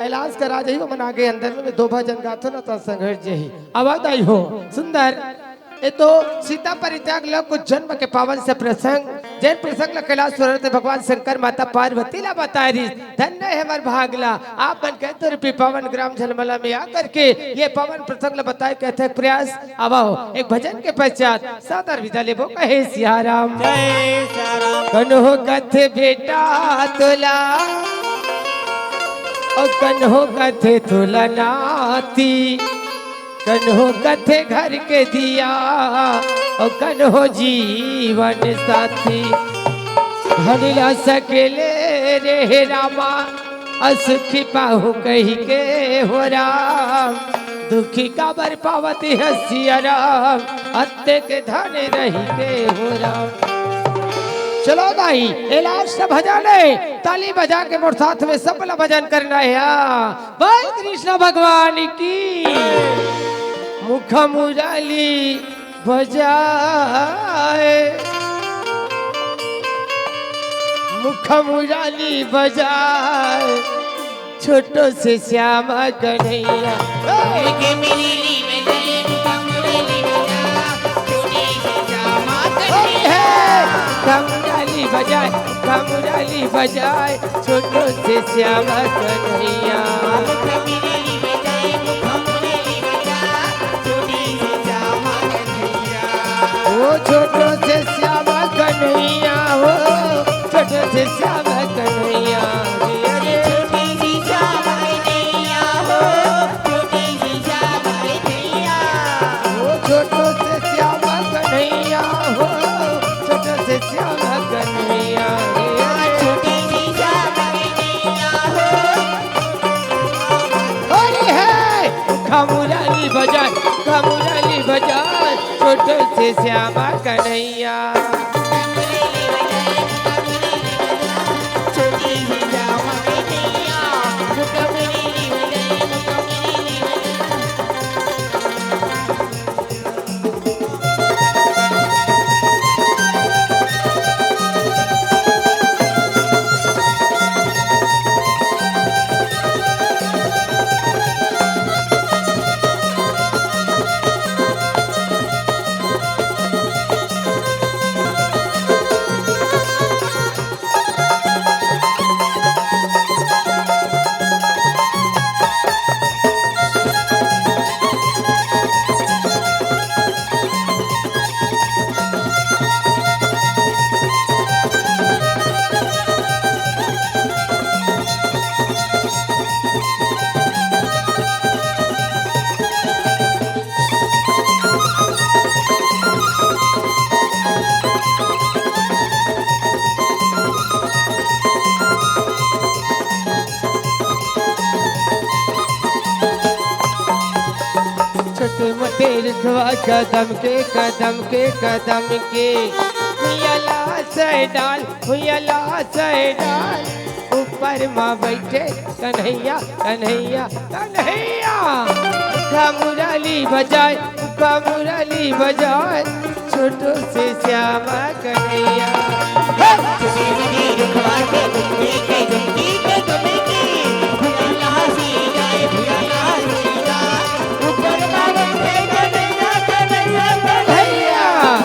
ऐलास करा जाही, ओमन आगे अंदर में दो भजन गाथो ना तो संघर्ष जाही। आवा दाई हो, सुंदर। ए तो सीता परित्याग ल कुछ जन्म के पावन से प्रसंग, जेन प्रसंग ल कैलाश सुरत भगवान शंकर माता पार्वती ला बताए रिहिस। धन्य हे हमर भाग ला, आप मन के तो रूपी पावन ग्राम झलमला में आकर के ये पावन प्रसंग ल बताए के अथक प्रयास। आवा हो, एक भजन के पश्चात सादर विदा लेबो कहे सिया राम। जय सिया राम। कन्हो कथे बेटा तोला, अउ कन्हो कथे तोला नाती, कन्हो कथे घर के दिया, अउ कन्हो जीवन साथी। धन ला सकेले रे रामा, असुखी पाहु कहि के हो राम। दुखी काबर पावत हस सिया राम, अतेक धन रहि के हो राम। चलो दाई, ए last भजन हे, ताली बजा के मोर साथ में सब ला भजन करना हे। हाँ, बोल कृष्ण भगवान की। मुख मुरली बजाए, मुख मुरली बजाए, छोटो से श्यामा कन्हैया। मुख मुरली बजाए, मुख मुरली बजाए, छोटो से श्यामा कन्हैया। ओ छोटो से श्यामा कन्हैया हो, छोटो से श्यामा कन्हैया। अरे ओ छोटो से श्यामा कन्हैया हो, छोटो से श्यामा कन्हैया। अरे हे, मुख मुरली बजाए, मुख मुरली बजाए, छोटो से श्यामा कन्हैया। छोटे मोटे रुखवा कदम के, कदम के, कदम के, भुइयां ला से डाल, भुइयां ला से डाल, ऊपर मा बइठे कन्हैया, कन्हैया, कन्हैया। मुख मुरली बजाए, मुख मुरली बजाए, छोटो से श्यामा कन्हैया। हे! कन्हैया।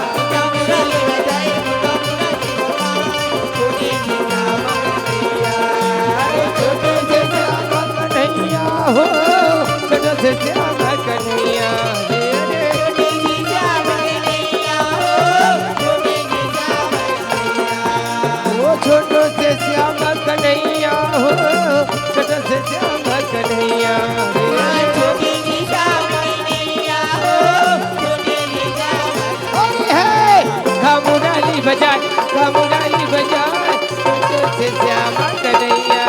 छोटो से श्यामा कन्हैया हो, छोटो से श्यामा कन्हैया। ओ छोटो से श्यामा कन्हैया हो, छोटो से श्यामा कन्हैया। अरे हे, मुख मुरली बजाए, मुख मुरली बजाए, छोटो से श्यामा कन्हैया।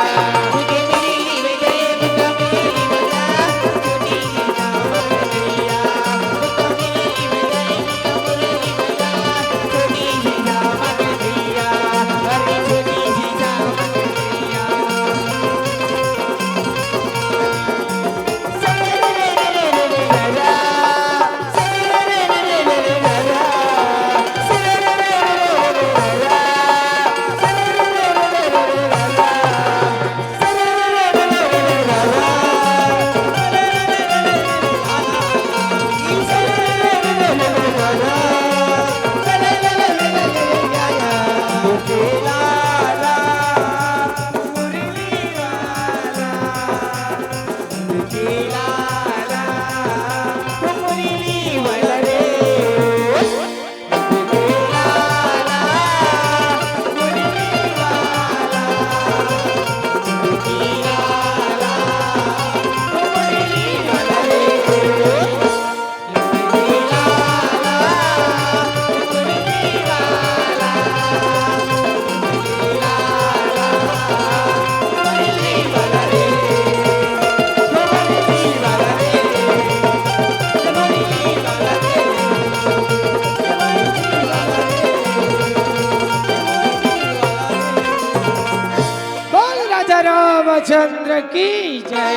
रामचंद्र की जय,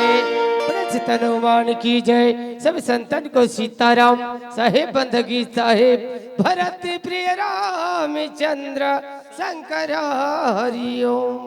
ब्रज तन हनुमान की जय, सब संतन को सीताराम साहेब, बंदगी साहेब, भरत प्रिय रामचंद्र शंकर हरि ओम।